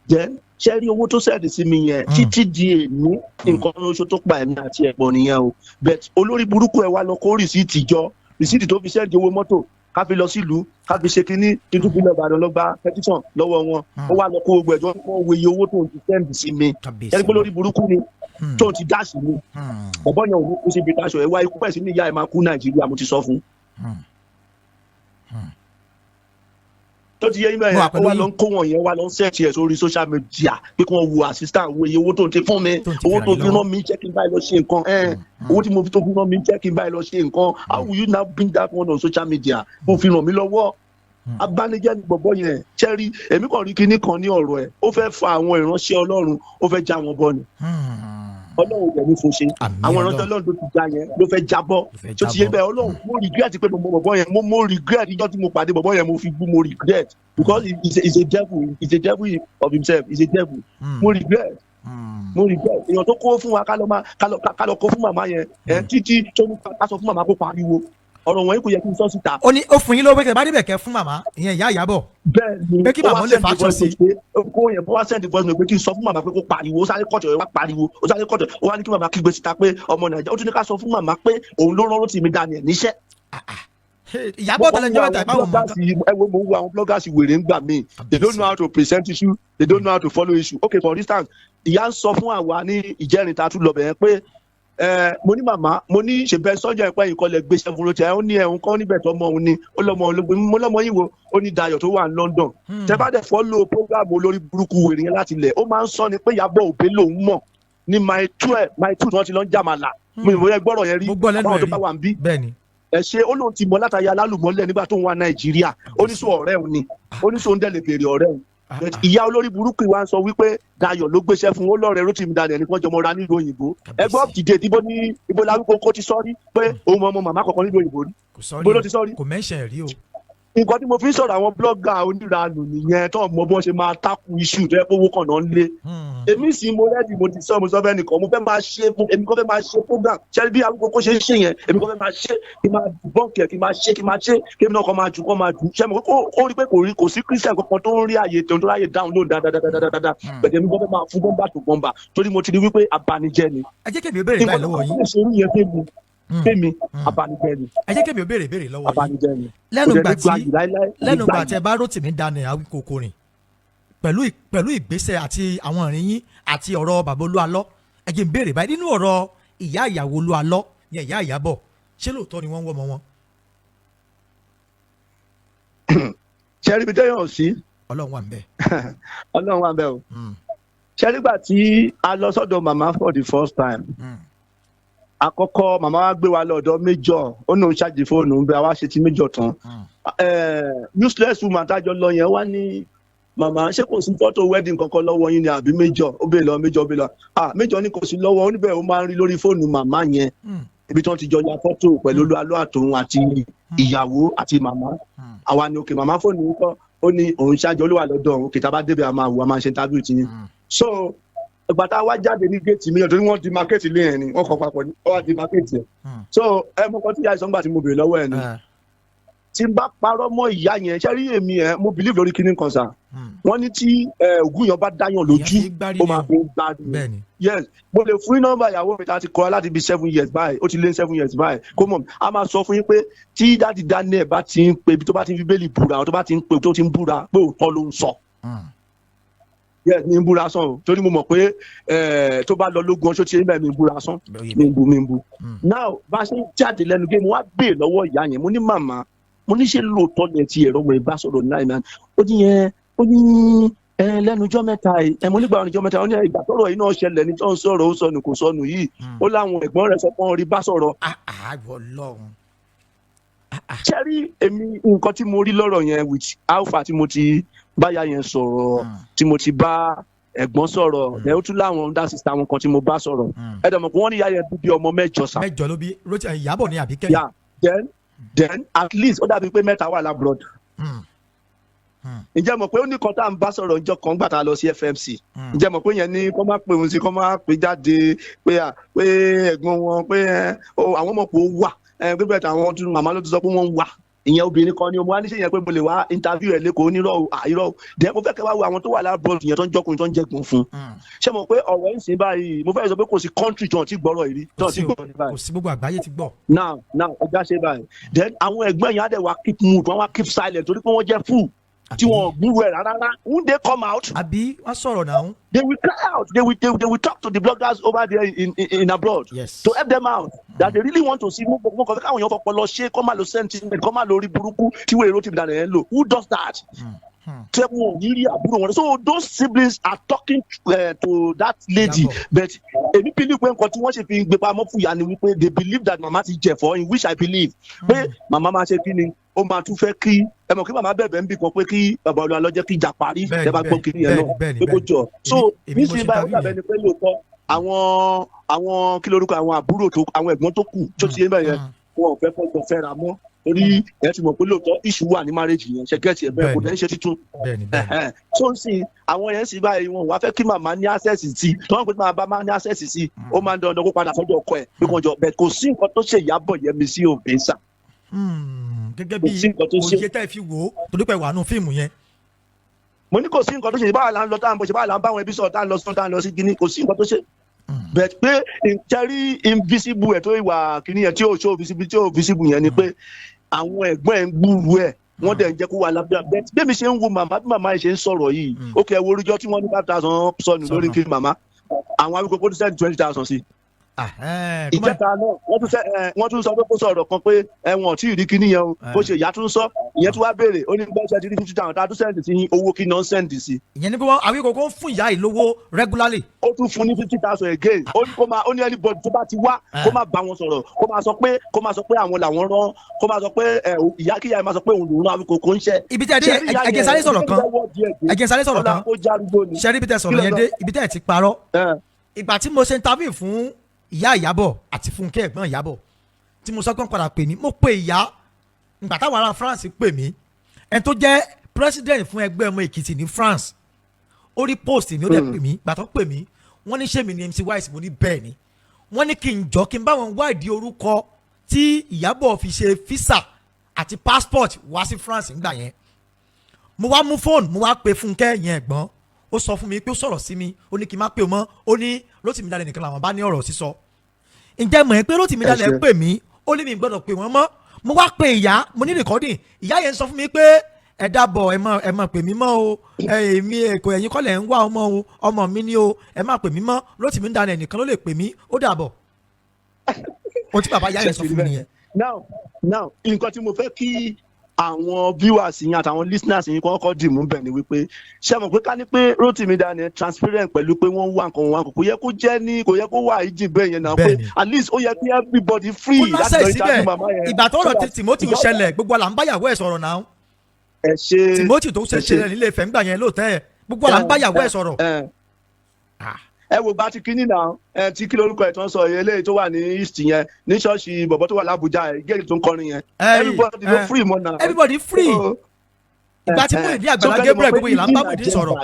S3: Then ṣe rí owó tó send sí mi yẹn, títí di èmi, nǹkan oṣù tó pa ẹ̀mí àti ẹ̀pọ̀ nìyẹn o. But olórí burúkú ẹ̀ wá lọ kó receipt jọ, receipt tó fi send owó mọ́tò ká fi lọ sílùú, ká fi ṣe kínní, tuntun fi lọ Ìbàdàn lọ gba petition lọ́wọ́ wọn. Ó wá lọ kó gbogbo ẹ̀jọ́ wọn, wo iye owó tó ń ti send sí mi.
S1: Kábíyèsí.
S3: Ẹni pé lórí burúkú ni tó ń ti dá sí mi. Ọ̀bọ yẹn ò ní kú síbi táṣọ ẹ̀ wá ikú ẹ̀ sí ní ìyá ẹ̀ máa kú Nàìjíríà, mo ti sọ fún. Tó ti yé yín bẹ́ẹ̀
S1: Mo wà
S3: yẹn? Ó
S1: pẹ̀lú
S3: wá
S1: yín.
S3: lọ ń kó wọn yẹn, wá lọ ń set ẹ̀ sórí social media pé kí wọ́n wo assistant, wo iye owó tó ń ti fún mi,
S1: Tó ń ti
S3: owó
S1: fi
S3: tó
S1: ràn
S3: fi
S1: yín
S3: rán mi jẹ́ kí n báyìí lọ ṣe nǹkan ẹ̀, owó tí mo fi tó fi rán mi jẹ́ kí n báyìí lọ ṣe nǹkan. How will you now bring that one on social media? Mo fi ràn mí lọ́wọ́. Abánijẹ́ ni bọ̀bọ̀ yẹn. Ṣẹ́rí, èmi kàn rí kinní kan ní ọ̀rọ̀ ẹ̀, ó fẹ́ fa àwọn ìránṣẹ́ Ọlọ́run, ó fẹ́ já wọn bọ́ ni. Ọlọ́run ò dẹ̀ ní fún ṣe.
S1: Àmín.
S3: Àwọn ìránṣẹ́
S1: Ọlọ́run.
S3: Ọlọ́run tó ti já yẹn ló fẹ́ jábọ́.
S1: Ló fẹ́
S3: Tó ti yé
S1: jábọ́.
S3: bẹ́ẹ̀? Ọlọ́run, mo regret pé mo mọ bọ̀bọ̀ yẹn. Mo regret ìjọ́ tí mo pàdé bọ̀bọ̀ yẹn, mo fi bú. Mo regret because he is a devil. He is a devil of himself. He is a devil. Mo regret. Mo regret èèyàn tó kó fún wa ká lọ máa ká lọ kó fún màmá yẹn ẹ títí tó ní ká sọ fún màmá kó pariwo. Ọ̀rọ̀ wọ̀nyí kò yẹ kí n sọ síta.
S1: Ó ní ó fún yín lówó pé kẹ́ ẹ bá débẹ̀ kẹ́ fún màmá ìyẹn, ìyá Ìyábọ̀.
S3: Bẹ́ẹ̀ ni.
S1: Pé kí
S3: Ó
S1: màmá
S3: wá
S1: lè
S3: send
S1: fa action
S3: voice
S1: sí.
S3: note pé kó yẹn, ó wá send voice note pé kí n sọ fún màmá pé kó pariwo. Ó sáré kọ̀tọ̀, ó wá pariwo, ó sáré kọ̀tọ̀, ó wá ní kí màmá kígbe síta pé ọmọ Nàìjíríà. Ó tún ní ká sọ fún màmá pé òun ló rán Rótìmí Daniel níṣẹ́.
S1: Ìyábọ̀ tẹ̀lé ẹjọ́ mẹ́ta ìbáwọ̀ mọ̀ nǹkan.
S3: Ẹ wo, mo ń wo àwọn bloggers wèrè ń gbà míì. They don't know how to present issue, they don't know how to follow issue. Okay, for instance, ìyá ń sọ fún àwa ní ìjẹrin ta tún lọ bẹ̀rẹ̀ pé Ẹ mo ní màmá, mo ní ṣèbẹ sọjọ ẹpẹ yìí kọlẹ gbéṣẹ́ fún lóṣẹ. Ó ní ẹhún kọ níbẹ̀ tó mọ òun ni ó lọmọ ológun. Mo lọmọ yìí wo, ó ní Dayọ̀ tó wà ní London. Tẹ bá dẹ̀ follow program olórí burúkú wèrè yẹn láti ilẹ̀, ó máa ń sọ ni pé Ìyábọ̀ Òbí lòún mọ̀ ní Mile 12, Mile 2 tí wọ́n ti lọ ń jàmàlà. Mo ìwé gbọ́rọ̀ yẹn rí.
S1: Mo gbọ́ lẹ́nu
S3: àwọn
S1: ẹ̀
S3: tó
S1: rí.
S3: bá wà ń bí
S1: Bẹ́ẹ̀ ni.
S3: Ẹ ṣe, ó lóun ti mọ látàyà alálùmọ́lẹ̀ nígbà tó ń wá Nàìjíríà. Ó ní sọ ọ̀rẹ́ òun ni, ó ní sọ òun dẹ̀ lè béèrè ọ̀rẹ́ òun. But ìyá olórí burúkú wa ń sọ wípé Dayọ̀ ló gbéṣẹ́ fún, ó lọ́rẹ̀ Rótìmí Daniel nìkan jọmọ ra nílùú òyìnbó. Ẹgbẹ́ up to date, ibo ní ibo la wípé kó ti sọ́rí pé òun mọ ọmọ màmá kankan nílùú òyìnbó rí?
S1: Kò sọ
S3: Ibo ló
S1: rí
S3: ti
S1: o.
S3: sọ rí?
S1: Kò mention ẹ̀ rí o.
S3: Nǹkan tí mo fi ń sọ̀rọ̀, àwọn blogger oníranù nìyẹn tó mọ bí wọ́n ṣe máa tákù iṣu tó yẹ kó owó kan náà ń lé. Èmi sì mo ready, mo ti sọ, mo sọ fẹ́ nìkan, mo fẹ́ máa ṣe, èmi kàn fẹ́ máa ṣe program ṣe bí Awíkonko ṣe ń ṣe yẹn. Èmi kàn fẹ́ máa ṣe kí n máa debunk ẹ̀, kí n máa ṣe, kí n máa ṣe, kí èmi náà kàn máa jù, kàn máa jù. Ṣe mo kó ó rí pé kò rí, kò sí Christian kankan tó ń rí àyè tó ń ráyè download dáadáa. Bẹ̀tẹ̀ èmi kàn fẹ́ máa fún bọ́mbà tó bọ́mbà torí mo ti rí wípé abanijẹ́ ni.
S1: Ẹ jẹ́ kébì ó béèrè báyìí lọ́wọ́
S3: Nǹkan tó
S1: yín.
S3: lè ṣe irú yẹn fẹ́mi fẹ́mi, abanijẹ́ ni.
S1: Ẹ jẹ́ kébì ó béèrè béèrè lọ́wọ́ yín.
S3: Abanijẹ́ ni.
S1: Lẹ́nu
S3: Kò dẹ̀
S1: ìgbà
S3: ní
S1: tí
S3: gbayì láíláí, kò ní
S1: lẹ́nu ìgbà
S3: gbayì.
S1: tí ẹ bá Rótìmí Daniel Awíkonko rìn pẹ̀lú ìgbésẹ̀ àti àwọn ìrìn yín àti ọ̀rọ̀ bàbá Olúalọ́, ẹ jẹ́ n béèrè báyìí, nínú ọ̀rọ̀ ìyá ìyàwó Olúalọ́ yẹn, ìyá Ìyábọ̀, ṣé lóòótọ́ ni wọ́n ń wọ́ ọmọ wọn?
S3: Ṣe rí ibi téèyàn sí?
S1: Ọlọ́run wà ń bẹ̀.
S3: Ọlọ́run wà bẹ́ẹ̀ o. Ṣe nígbà tí a lọ sọ́dọ̀ màmá for the first time, àkọ́kọ́ màmá wa gbé wa lọ́dọ̀ Major, ó ní òun ṣáàjì fóònù ń bẹ, àwa ṣe ti Major tán. Useless woman tájọ lọ yẹn wá ní, "Màmá, ṣé kò sí fọ́tò wedding kankan lọ́wọ́ yín ni àbí Major?" Ó bèèrè lọ Major, ó bèèrè lọ, ah, Major ní kò sí lọ́wọ́. Ó níbẹ̀ ó máa ń rí lórí fóònù màmá yẹn, ibi tí wọ́n ti jọ ya fọ́tò pẹ̀lú Olúalọ́ àtòun àti ìyàwó àti màmá. Àwa ni òkè màmá, fóònù ń kọ́? Ó ní òun ṣáàjì, olúwa lọ́dọ̀ òun kìtà, bá débẹ̀ a máa wò, a máa ṣe interview ti yín. So ìgbà tá a wá jáde ní géètì mi, torí wọ́n di market ilé yẹn ni wọ́n kọ́ papọ̀ ní, wọ́n wá di market yẹn. So ẹ mọ kan tí ìyá ìsọ̀ngbà tí mo béèrè lọ́wọ́ ẹ̀ ni, tí n bá parọ́ mọ́ ìyá yẹn, ṣé rí èmi ẹ̀, mo believe lórí kíní kan sà. Wọ́n ní tí ògùn yẹn bá dáyàn lójú,
S1: Ìyá fi gbárí
S3: ó
S1: ni
S3: máa
S1: o.
S3: fi ń gbárí ni.
S1: Bẹ́ẹ̀ni.
S3: Yes, mo lè fún yín nọ́mbà ìyàwó mi tá a ti kọ́ra láti bí 7 years báyìí, ó ti lé 7 years báyìí. Kó mọ̀, a máa sọ fún yín pé tí Daddy Daniel bá ti ń pe ibi tó bá ti ń fi bẹ́ẹ̀lì búra, tó bá ti ń pe, tó ti ń búra pé òótọ́ ló ń sọ. Yes, mi ń búra sàn o, torí mo mọ̀ pé tó bá lọ lógun ọṣọ tí ẹ bẹ́ẹ̀ mi ń búra sàn.
S1: Bẹ́ẹ̀
S3: Mi ń bu, mi ń bu. Now, bá a ṣe ń jáde lẹ́nu gé, mo wá béè lọ́wọ́ ìyá yẹn, mo ní, "Màmá," mo ní, "ṣé lóòótọ́ ni ẹ ti ẹ̀rọ ọmọ ìbá sọ̀rọ̀ ní láìpẹ́?" Ó ní yẹn, ó ní ẹ lẹ́nu ọjọ́ mẹ́ta yìí ẹ. Mo nígbà ọjọ́ mẹ́ta? Ó ní ìgbà tọ́rọ̀ yìí náà ṣẹlẹ̀ ní tó ń sọ̀rọ̀, ó sọnù kò sọnù yìí. Ó láwọn ẹ̀gbọ́n rẹ̀ sọ pé wọ́n rí bá sọ̀rọ̀.
S1: Ah ah, Ọlọ́run.
S3: Ṣé rí èmi, nǹkan tí mo rí lọ́rọ̀ yẹn, with alpha tí mo ti báyà yẹn sọ̀rọ̀, tí mo ti bá ẹ̀gbọ́n sọ̀rọ̀, ẹ̀ ó tún láwọn under sister wọn kan tí mo bá sọ̀rọ̀. Ẹ dẹ̀ mọ̀ pé wọ́n ní ìyá yẹn bí ọmọ 8 sà.
S1: 8 ló bí Rótì Ìyábọ̀ ní àbíkẹ́.
S3: Yeah, then at least ó dàbí pé 3 wà l'abroad. Ǹjẹ́ mọ̀ pé ó ní kan tá à ń bá sọ̀rọ̀ ǹjọ́ kan gbà tá a lọ sí FMC? Ǹjẹ́ mọ̀ pé yẹn ní kó má pè òun sí, kó má pè jáde pé à pé ẹ̀gbọ́n wọn pé ẹ ó àwọn ọmọ pò wà ẹ pé bẹ́ẹ̀ táwọn tún màmá ló ti sọ pé wọ́n ń wà. Ìyẹn obìnrin kan ni mo wá níṣẹ́ yẹn pé mo lè wá interview ẹ̀ lẹ́kọ̀ọ́. Onírọ̀ o, à, irọ́ o. Then mo fẹ́ kẹ́ wá wo àwọn tó wà l'abroad yẹn tó ń jọkùnrin tó ń jẹ̀gbọ́n fún. Ṣé mọ̀ pé ọ̀rọ̀ ń sìn báyìí, mo fẹ́ sọ pé kò sí country tí wọ́n ti gbọ́rọ̀ yìí rí, tí
S1: Kò
S3: wọ́n ti
S1: sí o,
S3: gbọ́rọ̀ yìí báyìí.
S1: Kò sí, gbogbo àgbáyé ti gbọ́.
S3: Now ọjà ṣe báyìí, then àwọn ẹ̀gbọ́n yẹn á dẹ̀ wá keep mute, wọ́n wá keep silent torí pé wọ́n jẹ́ fool tí wọ́n gbúrú ẹ̀ rárá. Won't they come out?
S1: Àbí wọ́n sọ̀rọ̀ náà.
S3: They will cry out, they will talk to the bloggers over there in abroad to help them out that they really want to see. Mo kàn fẹ́ káwọn èèyàn fọpọlọ ṣe, kọ́ máa lo sentiment, kọ́ máa lo orí burúkú tí wọ́n èrò ti dànù ẹ̀ ń lò. Who does that? Tí wọn ò ní rí àbúrò wọn. So those siblings are talking to that lady.
S1: Ìyábọ̀.
S3: But èmi believe pé nǹkan tí wọ́n ṣe fi gbé pamọ́ fún ìyá ni wípé they believe that mama ti jẹ̀fọ́, in which I believe pé màmá máa ṣe kí ni, ó máa tún fẹ́ kí ẹ mọ̀ kí màmá bẹ̀bẹ̀ ń bì kan pé kí bàbá Olúwa lọ́jẹ́ kí ìjà parí. Ẹ bá gbọ́ kí ni yẹn náà
S1: bẹ́ẹ̀ni
S3: pé kó
S1: bẹ́ẹ̀ni
S3: jọ. So
S1: Èmi mo
S3: nísìnyí
S1: ṣe
S3: báyìí, ó
S1: interview
S3: dàbẹ̀
S1: yẹn.
S3: ni pé lóòótọ́ àwọn kí lorúkọ àwọn àbúrò tó, àwọn ẹ̀gbọ́n tó kù tó ti yé bẹ́ẹ̀ yẹn, wọn ò fẹ́ kọ́ jọ fẹ́ra mọ́, torí ẹ ti mọ̀ pé lóòótọ́ issue wà ní marriage yẹn. Ṣe get ẹ̀ bẹ́ẹ̀? Kò dẹ̀ ń ṣe títún.
S1: bẹ́ẹ̀ni bẹ́ẹ̀ni
S3: Ẹ̀hẹ́n. So ń sìn àwọn yẹn sì báyìí, wọn ò wá fẹ́ kí màmá ní access sí, tí wọ́n pè tí màmá bá máa ní access sí, ó máa ń dandan kó padà sọ́dọ̀ ọkọ ẹ̀ pé kò jọ bẹ́ẹ̀. Kò sí nǹkan tó ṣe Ìyábọ̀ Yẹmisí Òbí sà.
S1: Gẹ́gẹ́
S3: Kò
S1: bí
S3: sí nǹkan tó ṣe.
S1: òye tẹ́ ẹ fi wò ó, torí pé wà nù fíìmù yẹn.
S3: Mo ní kò sí nǹkan tó ṣe. Báwa là ń lọ tá à ń bọ̀ ṣe, báwa là ń bá àwọn ẹbí sọ̀rọ̀, tá à ń lọ sọ, tá à ń lọ sí kíní, kò sí nǹkan tó ṣe. But pé tẹ́rí invisible ẹ̀ tó ìwà kíní yẹn tí ò show visible, tí ò visible yẹn ni pé àwọn ẹ̀gbọ́n ẹ̀ ń gbúrú ẹ̀, wọ́n dẹ̀ ń jẹ́ kó wà lábẹ́. But bí mi ṣe ń wo màmá, bí màmá yẹn ṣe ń sọ̀rọ̀ yìí, ó kẹ́ wo oríjọ́ tí wọ́n ní 5,000 sọnù lórí
S1: Sọnù.
S3: kí màmá àwọn Awíkonko tó send 20,000 sí. Ìjẹta náà wọ́n tún sọ pé kó sọ̀rọ̀ kan pé ẹ̀wọ̀n tí ìrí kíní yẹn o, bó ṣe ìyá tún sọ ìyẹn tún wá béèrè, ó ní gbọ́ ṣe ti rí 50,000 tá a tún send sí yín, owó kí náà send sí.
S1: Ìyẹn ni pé wọ́n Awíkókó ń fún ìyá yìí lówó regularly.
S3: Ó tún fún ní 50,000 again. Ó ní kó máa, ó ní anybody tó bá ti wá, kó má bá wọn sọ̀rọ̀, kó máa sọ pé àwọn làwọn rán, kó máa sọ pé ìyá kíyà máa sọ pé òun lòún rán Awíkókó ń ṣe.
S1: Ibi tẹ́ ẹ dé, ẹ jẹ́ sáré sọ̀rọ̀ kan, ẹ jẹ́ sáré sọ̀rọ̀ kan.
S3: Ó járúgbó ni.
S1: Ṣe rí ibi tẹ́ sọ̀rọ̀ yẹn dé, ibi tẹ́ ẹ ti parọ́, ìgbà tí mo ṣe interview fún ìyá Ìyábọ̀ àti Fúnkẹ́ ẹ̀gbọ́n Ìyábọ̀, tí mo sọ pé wọ́n padà pè mí, mo pe ìyá ìgbà táwọn ará France pè mí, ẹni tó jẹ́ president fún ẹgbẹ́ ọmọ Èkìtì ní France, ó rí post mi, ó dẹ̀ pè mí. Ìgbà tó pè mí, wọ́n ní ṣé mi ni MC Wise? Mo ní bẹ́ẹ̀ ni. Wọ́n ní kí n jọ kí n bá wọn wádìí orúkọ tí Ìyábọ̀ fi ṣe visa àti passport wá sí France ńgbà yẹn. Mo wá mú fóònù, mo wá pe Fúnkẹ́ yẹn ẹ̀gbọ́n. Ó sọ fún mi pé ó sọ̀rọ̀ sí mi, ó ní kí n má pè mọ́, ó ní Rótìmí Daniel nìkan làwọn bá ní ọ̀rọ̀ sísọ. Ǹjẹ́ mọ̀ ẹ́ pé Rótìmí
S3: Ẹ
S1: Daniel
S3: ṣé.
S1: pè mí, ó ní mi gbọ́dọ̀ pè wọ́n mọ́. Mo wá pe ìyá, mo ní recording ìyá yẹn sọ fún mi pé ẹ dábọ̀, ẹ má pè mí mọ́ o, ẹ èmi èkó ẹ̀yin kọ́lẹ̀ ń wá ọmọ o, ọmọ mi ni o, ẹ má pè mí mọ́, Rótìmí Daniel nìkan ló lè pè mí, ó dàbọ̀. Ohun tí bàbá ìyá yẹn sọ fún mi nìyẹn.
S3: Now, nǹkan tí mo fẹ́ kí àwọn viewers yín àtàwọn listeners yín kọ́kọ́ dì mú bẹ̀ ni wípé, ṣé mọ̀ pé ká ní pé Rotimi Daniel transparent pẹ̀lú pé wọ́n ń wá nǹkan wọn, kò yẹ kó jẹ́ ní, kò yẹ kó wà ìjì bẹ́ẹ̀ yẹn náà pé at least ó yẹ kí everybody free
S1: Kó
S3: láti
S1: lọ́sẹ̀
S3: lọ
S1: síbẹ̀.
S3: interview màmá yẹn.
S1: Ìgbà tó ọ̀rọ̀ tí Timothy ṣẹlẹ̀, gbogbo àlà ń báyàwó ẹ̀ sọ̀rọ̀ náà.
S3: Ẹ ṣe.
S1: Timothy tó ṣe
S3: Ẹ ṣe.
S1: ṣẹlẹ̀ nílé Ifẹ̀ ńgbà yẹn lóòótọ́ ẹ̀, gbogbo àlà ń báyàwó ẹ̀ sọ̀rọ̀.
S3: Ẹ wo bá ti kíní náà, ẹ ti kí lórúkọ ẹ tó ń sọ yẹn, eléyìí tó wà ní east yẹn, ní ṣọ́ọ̀ṣì bọ̀bọ̀ tó wà l'Abuja ẹ, gẹ́gẹ́ tó ń kọrin yẹn, everybody ló free mọ́ náà.
S1: Everybody free. Ìgbà tí Muyideen Àgbàlá Gabriel, gbogbo ìlà ń bá Muyideen sọ̀rọ̀.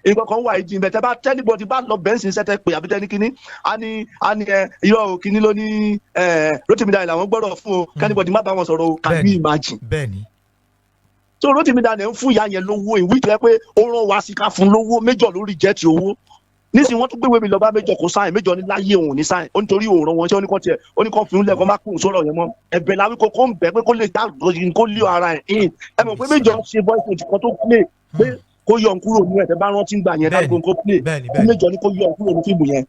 S3: Nǹkan kan wà ìjì bẹ́ẹ̀, tẹ́ bá tẹ́nibọ̀dì bá lọ bẹ́ẹ̀ sí sẹ́tẹ̀ pé àbí tẹ́ni kíní, á ní ẹ irọ́ o, kíní ló ní ẹ Rotimi Daniel làwọn gbọ́dọ̀ fún o, kẹ́nibọ̀dì má bá wọn sọ̀rọ̀ o. Can you imagine?
S1: Bẹ́ẹ̀ni.
S3: So Rotimi Daniel ń fún ìyá yẹn lówó ìwé tó yẹ pé ó rán wa sí ká fún lówó, méjọ lórí jẹ́ ti owó. Nísìnyí wọ́n tún gbéwèé mi lọ bá méjọ, kó sign. Méjọ ní láyé òun ní sign, ó nítorí òun rán wọn ṣé, ó ní kàn tiẹ̀, ó ní kàn fi ń lẹ̀ kó má kún sọ̀rọ̀ yẹn mọ́. Ẹ̀bẹ̀ làwí kó kó ń bẹ̀ pé kó lè dá kó lé ara ẹ̀ in. Ẹ mọ̀ pé méjọ ṣe voice note kan tó play pé kó yọ òun kúrò nínú ẹ̀, tẹ́ bá rántí gbà yẹn, dágbó kó play kó méjọ ní kó yọ òun kúrò ní fíìmù yẹn.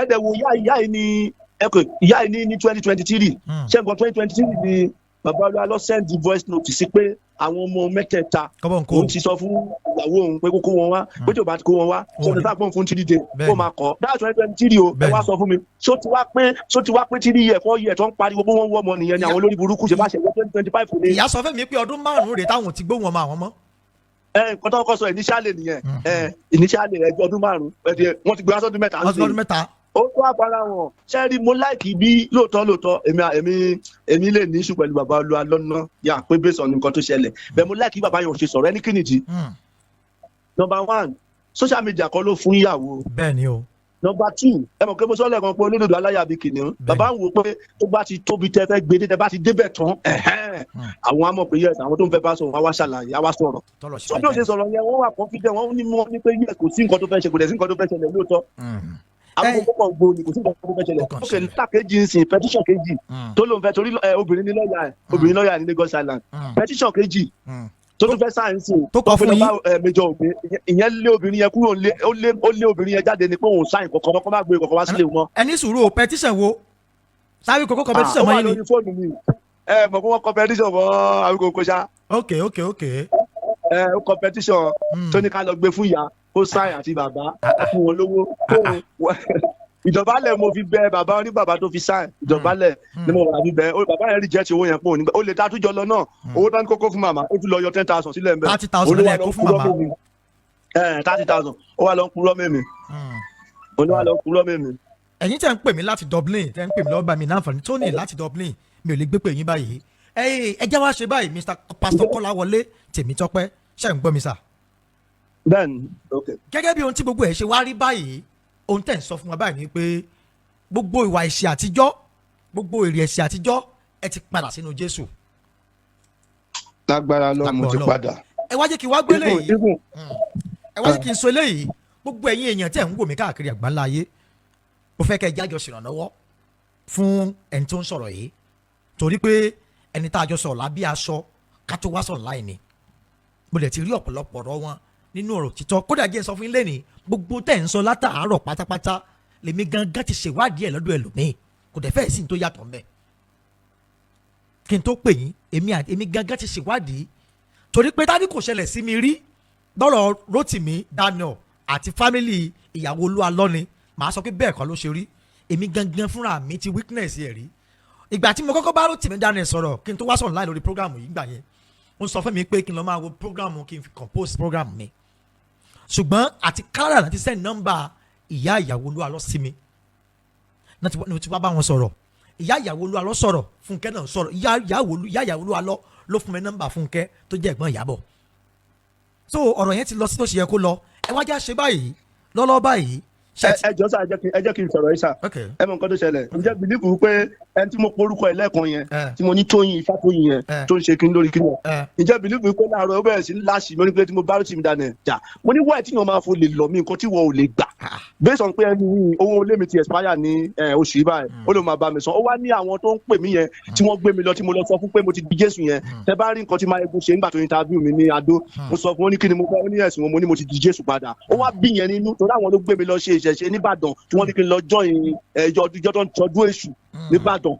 S3: Ẹ dẹ̀ wo ìyá yìí ní ẹ kò ìyá yìí ní 2023. Ṣé nǹkan 2023 ni bàbá olúwa lọ send voice note sí pé àwọn ọmọ mẹ́tẹ̀ẹ̀ta,
S1: Kọ́bọ̀ ń kó.
S3: òun ti sọ fún ìyàwó òun pé kó kó wọn wá, pé tí ò bá ti kó wọn wá,
S1: Òun
S3: ṣé
S1: ní.
S3: sáà pọ̀ fún 3 days kó máa kọ́. That's 2023 o. Ẹ wá sọ fún mi, ṣó ti wá pé 3 year, 4 year tó ń pariwo pé wọ́n wọ́ ọmọ nìyẹn ni àwọn olórí burúkú ṣe bá ṣe wọ́n 2025 ni.
S1: Ìyá sọ fún mi pé ọdún 5 rèé táwọn ti gbóhùn ọmọ àwọn mọ́.
S3: Ẹ nǹkan tó kọ́ sọ initially nìyẹn. Ẹ initially ẹjọ́ ọdún 5, wọ́n ti gbé wá sọ́dún 3.
S1: Wọ́n ti lọ́dún 3.
S3: Ó tó àpárá wọn. Ṣé rí, mo like bí lóòótọ́ lóòótọ́, èmi lè ní issue pẹ̀lú bàbá olúwa lọ́nà yà pé based on nǹkan tó ṣẹlẹ̀ bẹ́ẹ̀, mo like bí bàbá yẹn ò ṣe sọ̀rọ̀ ẹni kìnìjì. Number one, social media kọ́ ló fún ìyàwó.
S1: Bẹ́ẹ̀ ni o.
S3: Number two, ẹ mọ̀ pé mo sọ lẹ́ẹ̀kan pé olódodo aláyàbí kìnìún. Bàbá ń wo pé tó bá ti tóbi tẹ́ fẹ́ gbé dé, tẹ́ bá ti débẹ̀ tán, ẹ̀hẹ́n, àwọn á mọ̀ pé yes, àwọn tó ń fẹ́ bá sọ̀rọ̀ wá wá ṣàlàyé, á wá sọ̀rọ̀.
S1: Tọ́lọ̀ ṣe.
S3: Tó bí ó ṣe sọ̀rọ̀ yẹn, wọ́n wà confident, wọ́n ní wọ́n ní pé yes, kò sí nǹkan tó fẹ́ ṣe, kò dẹ̀ sí nǹkan tó fẹ́ ṣẹlẹ̀ lóòótọ́. Àwọn kókò gbòó ni, kò sí nǹkan tó fẹ́ ṣẹlẹ̀.
S1: Ó kàn
S3: Ok.
S1: ṣẹlẹ̀.
S3: Lẹ́tà kejì ń sìn, petition kejì tó lóun fẹ́ torí ẹ, obìnrin ní lọ́ọ̀yà ẹ̀, obìnrin lọ́ọ̀yà ní Lagos Island. Petition kejì tó tún fẹ́ sign sí
S1: Tó kọ fún
S3: lọ
S1: yín.
S3: bá ẹ, Major Obe, ìyẹn lé obìnrin yẹn kúrò lé, ó lé obìnrin yẹn jáde ni pé òun sign kankan kọ́ má gbé kankan wá sílé wọn.
S1: Ẹ ní sùúrù o, petition wo sáré kókó competition
S3: Ah, ó
S1: mọ́
S3: wà
S1: yín ni?
S3: lórí fóònù mi. Ẹ mọ̀ pé wọ́n competition mọ́ Awíkonko ṣá.
S1: Ok.
S3: Ẹ ó competition tó ní ká lọ gbé fún ìyá kó sign àti bàbá fún wọn lówó. Ìdọ̀bálẹ̀ mo fi bẹ bàbá oní bàbá tó fi sign, ìdọ̀bálẹ̀ ni mo wà fi bẹ. Bàbá yẹn reject owó yẹn pọ̀ nígbà ó lè ta àtúnjọ lọ náà, owó tó ní kókó fún màmá, ó tún lọ yọ 10,000 sílẹ̀ ń bẹ.
S1: 30,000 lẹ́ẹ̀ kó fún màmá.
S3: 30,000, ó wà lọ ń purọ́ mẹ́mi, ó wà lọ ń purọ́ mẹ́mi.
S1: Ẹ̀yin tẹ́ ń pè mí láti Dublin, tẹ́ ń pè mí lọ́wọ́ bá mi náǹfààní Tony láti Dublin, mi ò lè gbé pè yín báyìí. Ẹ jẹ́ wá ṣe báyìí, Mr Pastor Kọ́láwọlé Tèmítọ́pẹ́, ṣe ń gbọ́ mi sà?
S3: Bẹ́ẹ̀ni, ok.
S1: Gẹ́gẹ́ bí ohun tí gbogbo ẹ̀ ṣe wá rí báyìí, ohun tẹ̀ ń sọ fún wa báyìí ni pé gbogbo ìwà ẹ̀ṣẹ̀ àtijọ́, gbogbo èrè ẹ̀ṣẹ̀ àtijọ́, ẹ ti padà sínú Jésù.
S3: Lágbára lọ, mo ti
S1: Lágbára.
S3: padà.
S1: Ẹ wá jẹ́ kí n wá gbé léyìí.
S3: Even
S1: Ẹ wá jẹ́ kí n sọ eléyìí. Gbogbo ẹ̀yin èèyàn tẹ̀ ń wò mí káàkiri àgbáńlá ayé, mo fẹ́ kẹ́ ẹ jájọ ṣèrànlọ́wọ́ fún ẹni tó ń sọ̀rọ̀ yìí, torí pé ẹni tá a jọ sọ̀rọ̀ lábí aṣọ ká tó wá sọ̀rọ̀ láì ní, mo lè ti rí ọ̀pọ̀lọpọ̀ ọ̀rọ̀ wọn nínú ọ̀rọ̀ títọ́. Kódà jẹ́ n sọ fún yín lẹ́nìí, gbogbo tẹ̀ ń sọ látàárọ̀ pátápátá Lèmi gangan ti ṣèwádìí ẹ̀ lọ́dọ̀ ẹlòmíì, kò dẹ̀ fẹ́ẹ̀ sí ní tó yàtọ̀ ńbẹ̀. Kí n tó pè yín, èmi àti èmi gangan ti ṣèwádìí, torí pé tádì kò ṣẹlẹ̀ sí mi rí lọ́rọ̀ Rotimi Daniel àti family ìyàwó Olúwa ni màá sọ pé bẹ́ẹ̀ kọ́ ló ṣe rí. Èmi gangan fúnra mi ti witness ẹ̀ rí. Ìgbà tí mo kọ́kọ́ bá Rotimi Daniel sọ̀rọ̀ kí n tó wá sọ̀rọ̀ láì lórí program yìí, gbà yẹn ó sọ fún mi pé kí n lọ máa wo program, kí n fi compose program mi. Ṣùgbọ́n àti Canada láti send nọ́mbà ìyá ìyàwó Olúwa lọ sí mi náà tí mo ti wá bá wọn sọ̀rọ̀. Ìyá ìyàwó Olúwa lọ sọ̀rọ̀, Fúnkẹ́ náà sọ̀rọ̀. Ìyá ìyàwó Olúwa lọ ló fún mi nọ́mbà Fúnkẹ́ tó jẹ́ ẹ̀gbọ́n Ìyábọ̀. So ọ̀rọ̀ yẹn ti lọ sí tó ṣe yẹ kó lọ. Ẹ wá já ṣe báyìí lọ́lọ́ báyìí.
S3: Ẹ jọ sá, ẹ jẹ́ kí n sọ̀rọ̀ yìí sá. Ẹ mọ nǹkan tó ṣẹlẹ̀. Ǹjẹ́ believe pé ẹni tí mo porúkọ ẹ̀ lẹ́ẹ̀kan yẹn, tí mo ní Tóyìn Ifátóyìn yẹn, tó ń ṣe kí n lórí kí ni, ǹjẹ́ believe pé láàárọ̀ ó bẹ̀rẹ̀ sí ní láṣì mi, ó ní pé tí mo bá Rotimi Daniel jà? Mo ní wáyé tí yẹn máa fo lè lọ mí nǹkan tí wọ́n ò lè gbà, based on pé ẹni yìí, owó ilé mi ti expire ní oṣù yìí báyìí, ó lè máa bá mi san. Ó wá ní àwọn tó ń pè mí yẹn tí wọ́n gbé mi lọ, tí mo lọ sọ fún pé mo ti di Jésù yẹn. Tẹ bá rí nǹkan tí Máyégún ṣe nígbà tó interview mi ní Adó, mo sọ fún ó ní kí ni mo fẹ́, ó ní ẹ̀sùn wọn. Mo ní mo ti di Jésù padà. Ó wá bí yẹn nínú, torí àwọn ló gbé mi lọ ṣe ìṣẹ̀ṣe nìbàdàn, tí wọ́n ní kí n lọ join ẹjọ́ ìjọ tó ń tọdún èṣù nìbàdàn.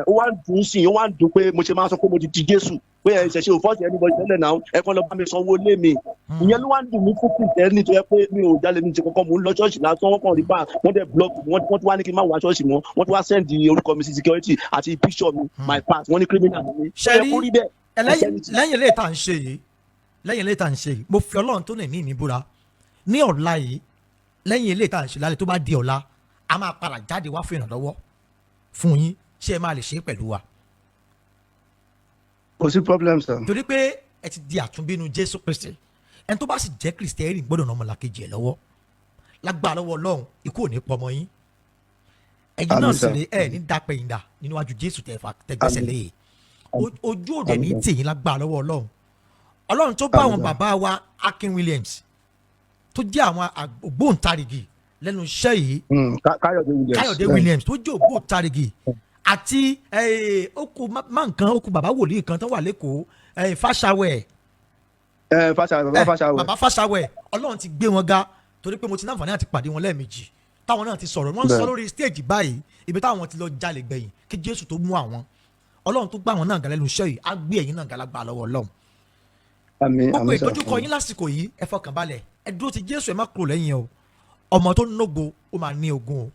S3: Ó wá ń dùn sí i, ó wá ń dùn pé mo ṣe máa sọ pé mo ti di Jésù, pé ẹ ṣẹ̀ṣẹ̀ ò force anybody tẹ́lẹ̀ náà, ẹ kàn lọ bá mi sanwó lé mi. Ìyẹn ló wá ń dùn mí fún Kìrìtẹ́nì tó yẹ pé mi ò jalè, mi ti kọ́kọ́ mò ń lọ ṣọ́ọ̀ṣì lásán, wọ́n kàn rí bá wọ́n dẹ̀ block wọ́n. Wọ́n tún wá ní kí n má wá ṣọ́ọ̀ṣì mọ́. Wọ́n tún wá send orúkọ mi sí security àti picture mi, my part. Wọ́n ní criminal ni mi.
S1: Ṣe
S3: Ó yẹ
S1: rí
S3: kó rí bẹ́ẹ̀.
S1: Lẹ́yìn ilé ìta ń ṣe yìí, lẹ́yìn ilé ìta ń ṣe yìí, mo fi Ọlọ́run tó ní mi búra, ní ọ̀la yìí, lẹ́yìn ilé ìta ń ṣe lálẹ́, tó bá di ọ̀la, a máa padà jáde wá fún ìrànlọ́wọ́ fún yín. Ṣé ẹ máa lè ṣe é pẹ̀lú wa?
S3: Kò sí problem, sir.
S1: Torí pé ẹ ti di àtúnbínú Jésù Kristi. Ẹni tó bá sì jẹ́ Kìrìsìtẹ́nì gbọ́dọ̀ nà ọmọlàkejì ẹ̀ lọ́wọ́. Lágbára lọ́wọ́ Ọlọ́run, ikú ò ní pọmọ yín. Ẹ̀yin náà
S3: Àmín,
S1: sì
S3: sir.
S1: rí ẹ̀ ní dápẹ́yìndà níwájú Jésù tẹ̀ fà tẹ̀gbẹ́sẹ̀
S3: Àmín.
S1: lé ojú òde ní
S3: Àmín.
S1: tìyín lágbára lọ́wọ́ Ọlọ́run. Ọlọ́run tó bá àwọn
S3: Àmín, sir.
S1: bàbá wa Akin Williams, tó jẹ́ àwọn ògbóǹtarìgì lẹ́nu iṣẹ́ yìí,
S3: Káyọ̀dé Williams.
S1: Káyọ̀dé Williams, tó jẹ́ ògbóǹtarìgì, àti okù má nǹkan okù bàbá wòlíì kan tó wà lẹ́kọ̀ọ́, Fàṣàwẹ̀.
S3: Ẹ Fàṣàwẹ̀, bàbá Fàṣàwẹ̀.
S1: Bàbá Fàṣàwẹ̀, Ọlọ́run ti gbé wọn ga, torí pé mo ti náǹfààní àti pàdé wọn lẹ́ẹ̀mejì, táwọn náà ti sọ̀rọ̀. Wọ́n ń sọ lórí stage báyìí ibi táwọn ti lọ jalè gbẹ̀yìn kí Jésù tó mú àwọn. Ọlọ́run tó gbá àwọn náà ga lẹ́nu iṣẹ́ yìí, á gbé ẹ̀yin náà ga lágbára lọ́wọ́ Ọlọ́run.
S3: Àmín.
S1: Gbogbo
S3: Àmín, sir.
S1: ìdojúkọ yín lásìkò yìí, ẹ fọkàn balẹ̀, ẹ dúró ti Jésù, ẹ má kúrò lẹ́yìn o. Ọmọ tó nógo, ó máa ní ogun o,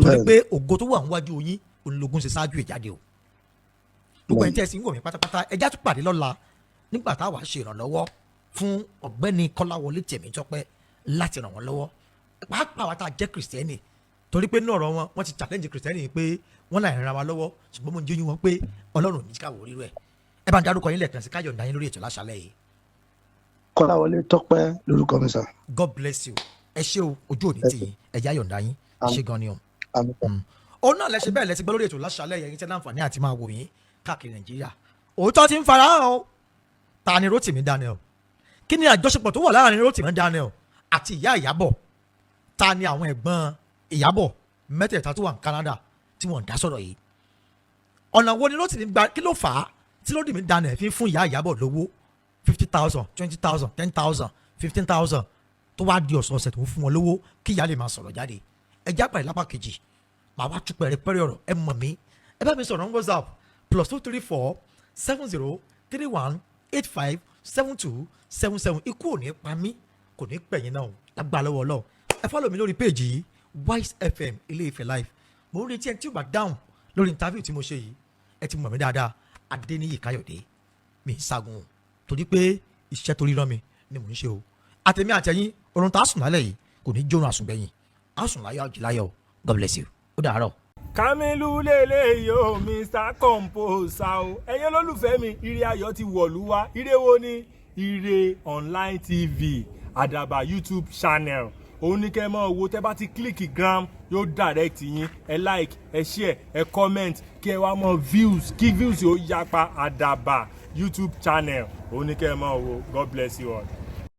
S1: torí pé ògo tó wà níwájú yín, òun ṣe ṣáájú ìjáde o. Gbogbo ẹni tí ẹ sì ń wò mí pátápátá, ẹ já tún pàdé lọ́la nígbà táwa ṣe ìrànlọ́wọ́ fún Ọ̀gbẹ́ni Kọ́láwọlé Tèmítọ́pẹ́ láti ràn wọ́n lọ́wọ́, pàápàá wa tá a jẹ́ Kìrìsìtẹ́nì, torí pé ní ọ̀rọ̀ wọn, wọ́n ti challenge Kìrìsìtẹ́nì pé wọ́n náà ràn wá lọ́wọ́. Ṣùgbọ́n mo ń jẹ́ yín wọn pé Ọlọ́run ò ní ká wò rírọ ẹ̀. Ẹ bá ń darúkọ yín lẹ́ẹ̀kan sí káyọ̀ ń yín lórí ètò láṣálẹ̀ yìí.
S3: Kọ́láwọlé Tọ́pẹ́ lórúkọ mi, sir.
S1: God bless you. Ẹ ṣé o, ojú òní tì yín. Ẹ já yọ̀ǹda yín. Ẹ ṣé gan ni o.
S3: Àmín.
S1: Òun náà lẹ́sẹ̀ bẹ́ẹ̀ lẹ́sẹ̀ gbọ́ lórí ètò láṣálẹ̀ yẹn tí láǹfààní àti máa wò yín káàkiri Nàìjíríà. Òótọ́ ti ń fara hàn o. Ta ni Rotimi Daniel? Kí ni àjọṣepọ̀ tó wà láàrin Rotimi Daniel àti ìyá Ìyábọ̀? Ta ni àwọn ẹ̀gbọ́n Ìyábọ̀ mẹ́tẹ̀ẹ̀ta tó wà ní Canada tí wọ́n ń dá sọ̀rọ̀ yìí? Ọ̀nà wo ni Rotimi gba? Kí ló fà á tí Rotimi Daniel fi ń fún ìyá Ìyábọ̀ lówó 50,000, 20,000, 10,000, 15,000, tó wá di ọ̀sọ̀ọ̀sẹ̀ tó ń fún wọn lówó kí ìyá lè máa sọ̀rọ̀ jáde? Ẹ já pàdé lápá kejì, màá wá tú pẹ̀rẹ̀pẹ̀rẹ̀ ọ̀rọ̀. Ẹ mọ̀ mí, ẹ bá mi sọ̀rọ̀ ní WhatsApp, +234 70 31 85 72 77. Ikú ò ní pa mí, kò ní pẹ̀yìn náà o, lágbára lọ́wọ́ Ọlọ́run. Ẹ follow mi lórí péèjì yìí, Wise FM Ilé Ifẹ̀ Live. Mo ń retí ẹni tí ó bá dáhùn lórí interview tí mo ṣe yìí. Ẹ ti mọ̀ mí dáadáa, Adéníyì Káyọ̀dé mi ń sagun o, torí pé iṣẹ́ tó ríran mi ni mò ń ṣe o. Àtẹ̀mí àtẹ̀yìn, orun tá a sùn lálẹ́ yìí kò ní jórun àsùngbẹ̀yìn. A sùn láyọ̀, àjìláyọ̀. God bless you. Ó dàárọ̀.
S4: Kamilu lélẹ́yìí o, Mr Composer o. Ẹ̀yin olólùfẹ́ mi, ire ayọ̀ ti wọ̀lú wá. Ire wo ni? Ire Online TV, Àdàbà YouTube channel, òun ní kẹ́ ẹ máa wo. Tẹ́ bá ti click gram, yóò direct yín. Ẹ like, ẹ share, ẹ comment, kí ẹ wá mọ views, kí views yóò yapa. Àdàbà YouTube channel, òun ní kẹ́ ẹ máa wo. God bless you all.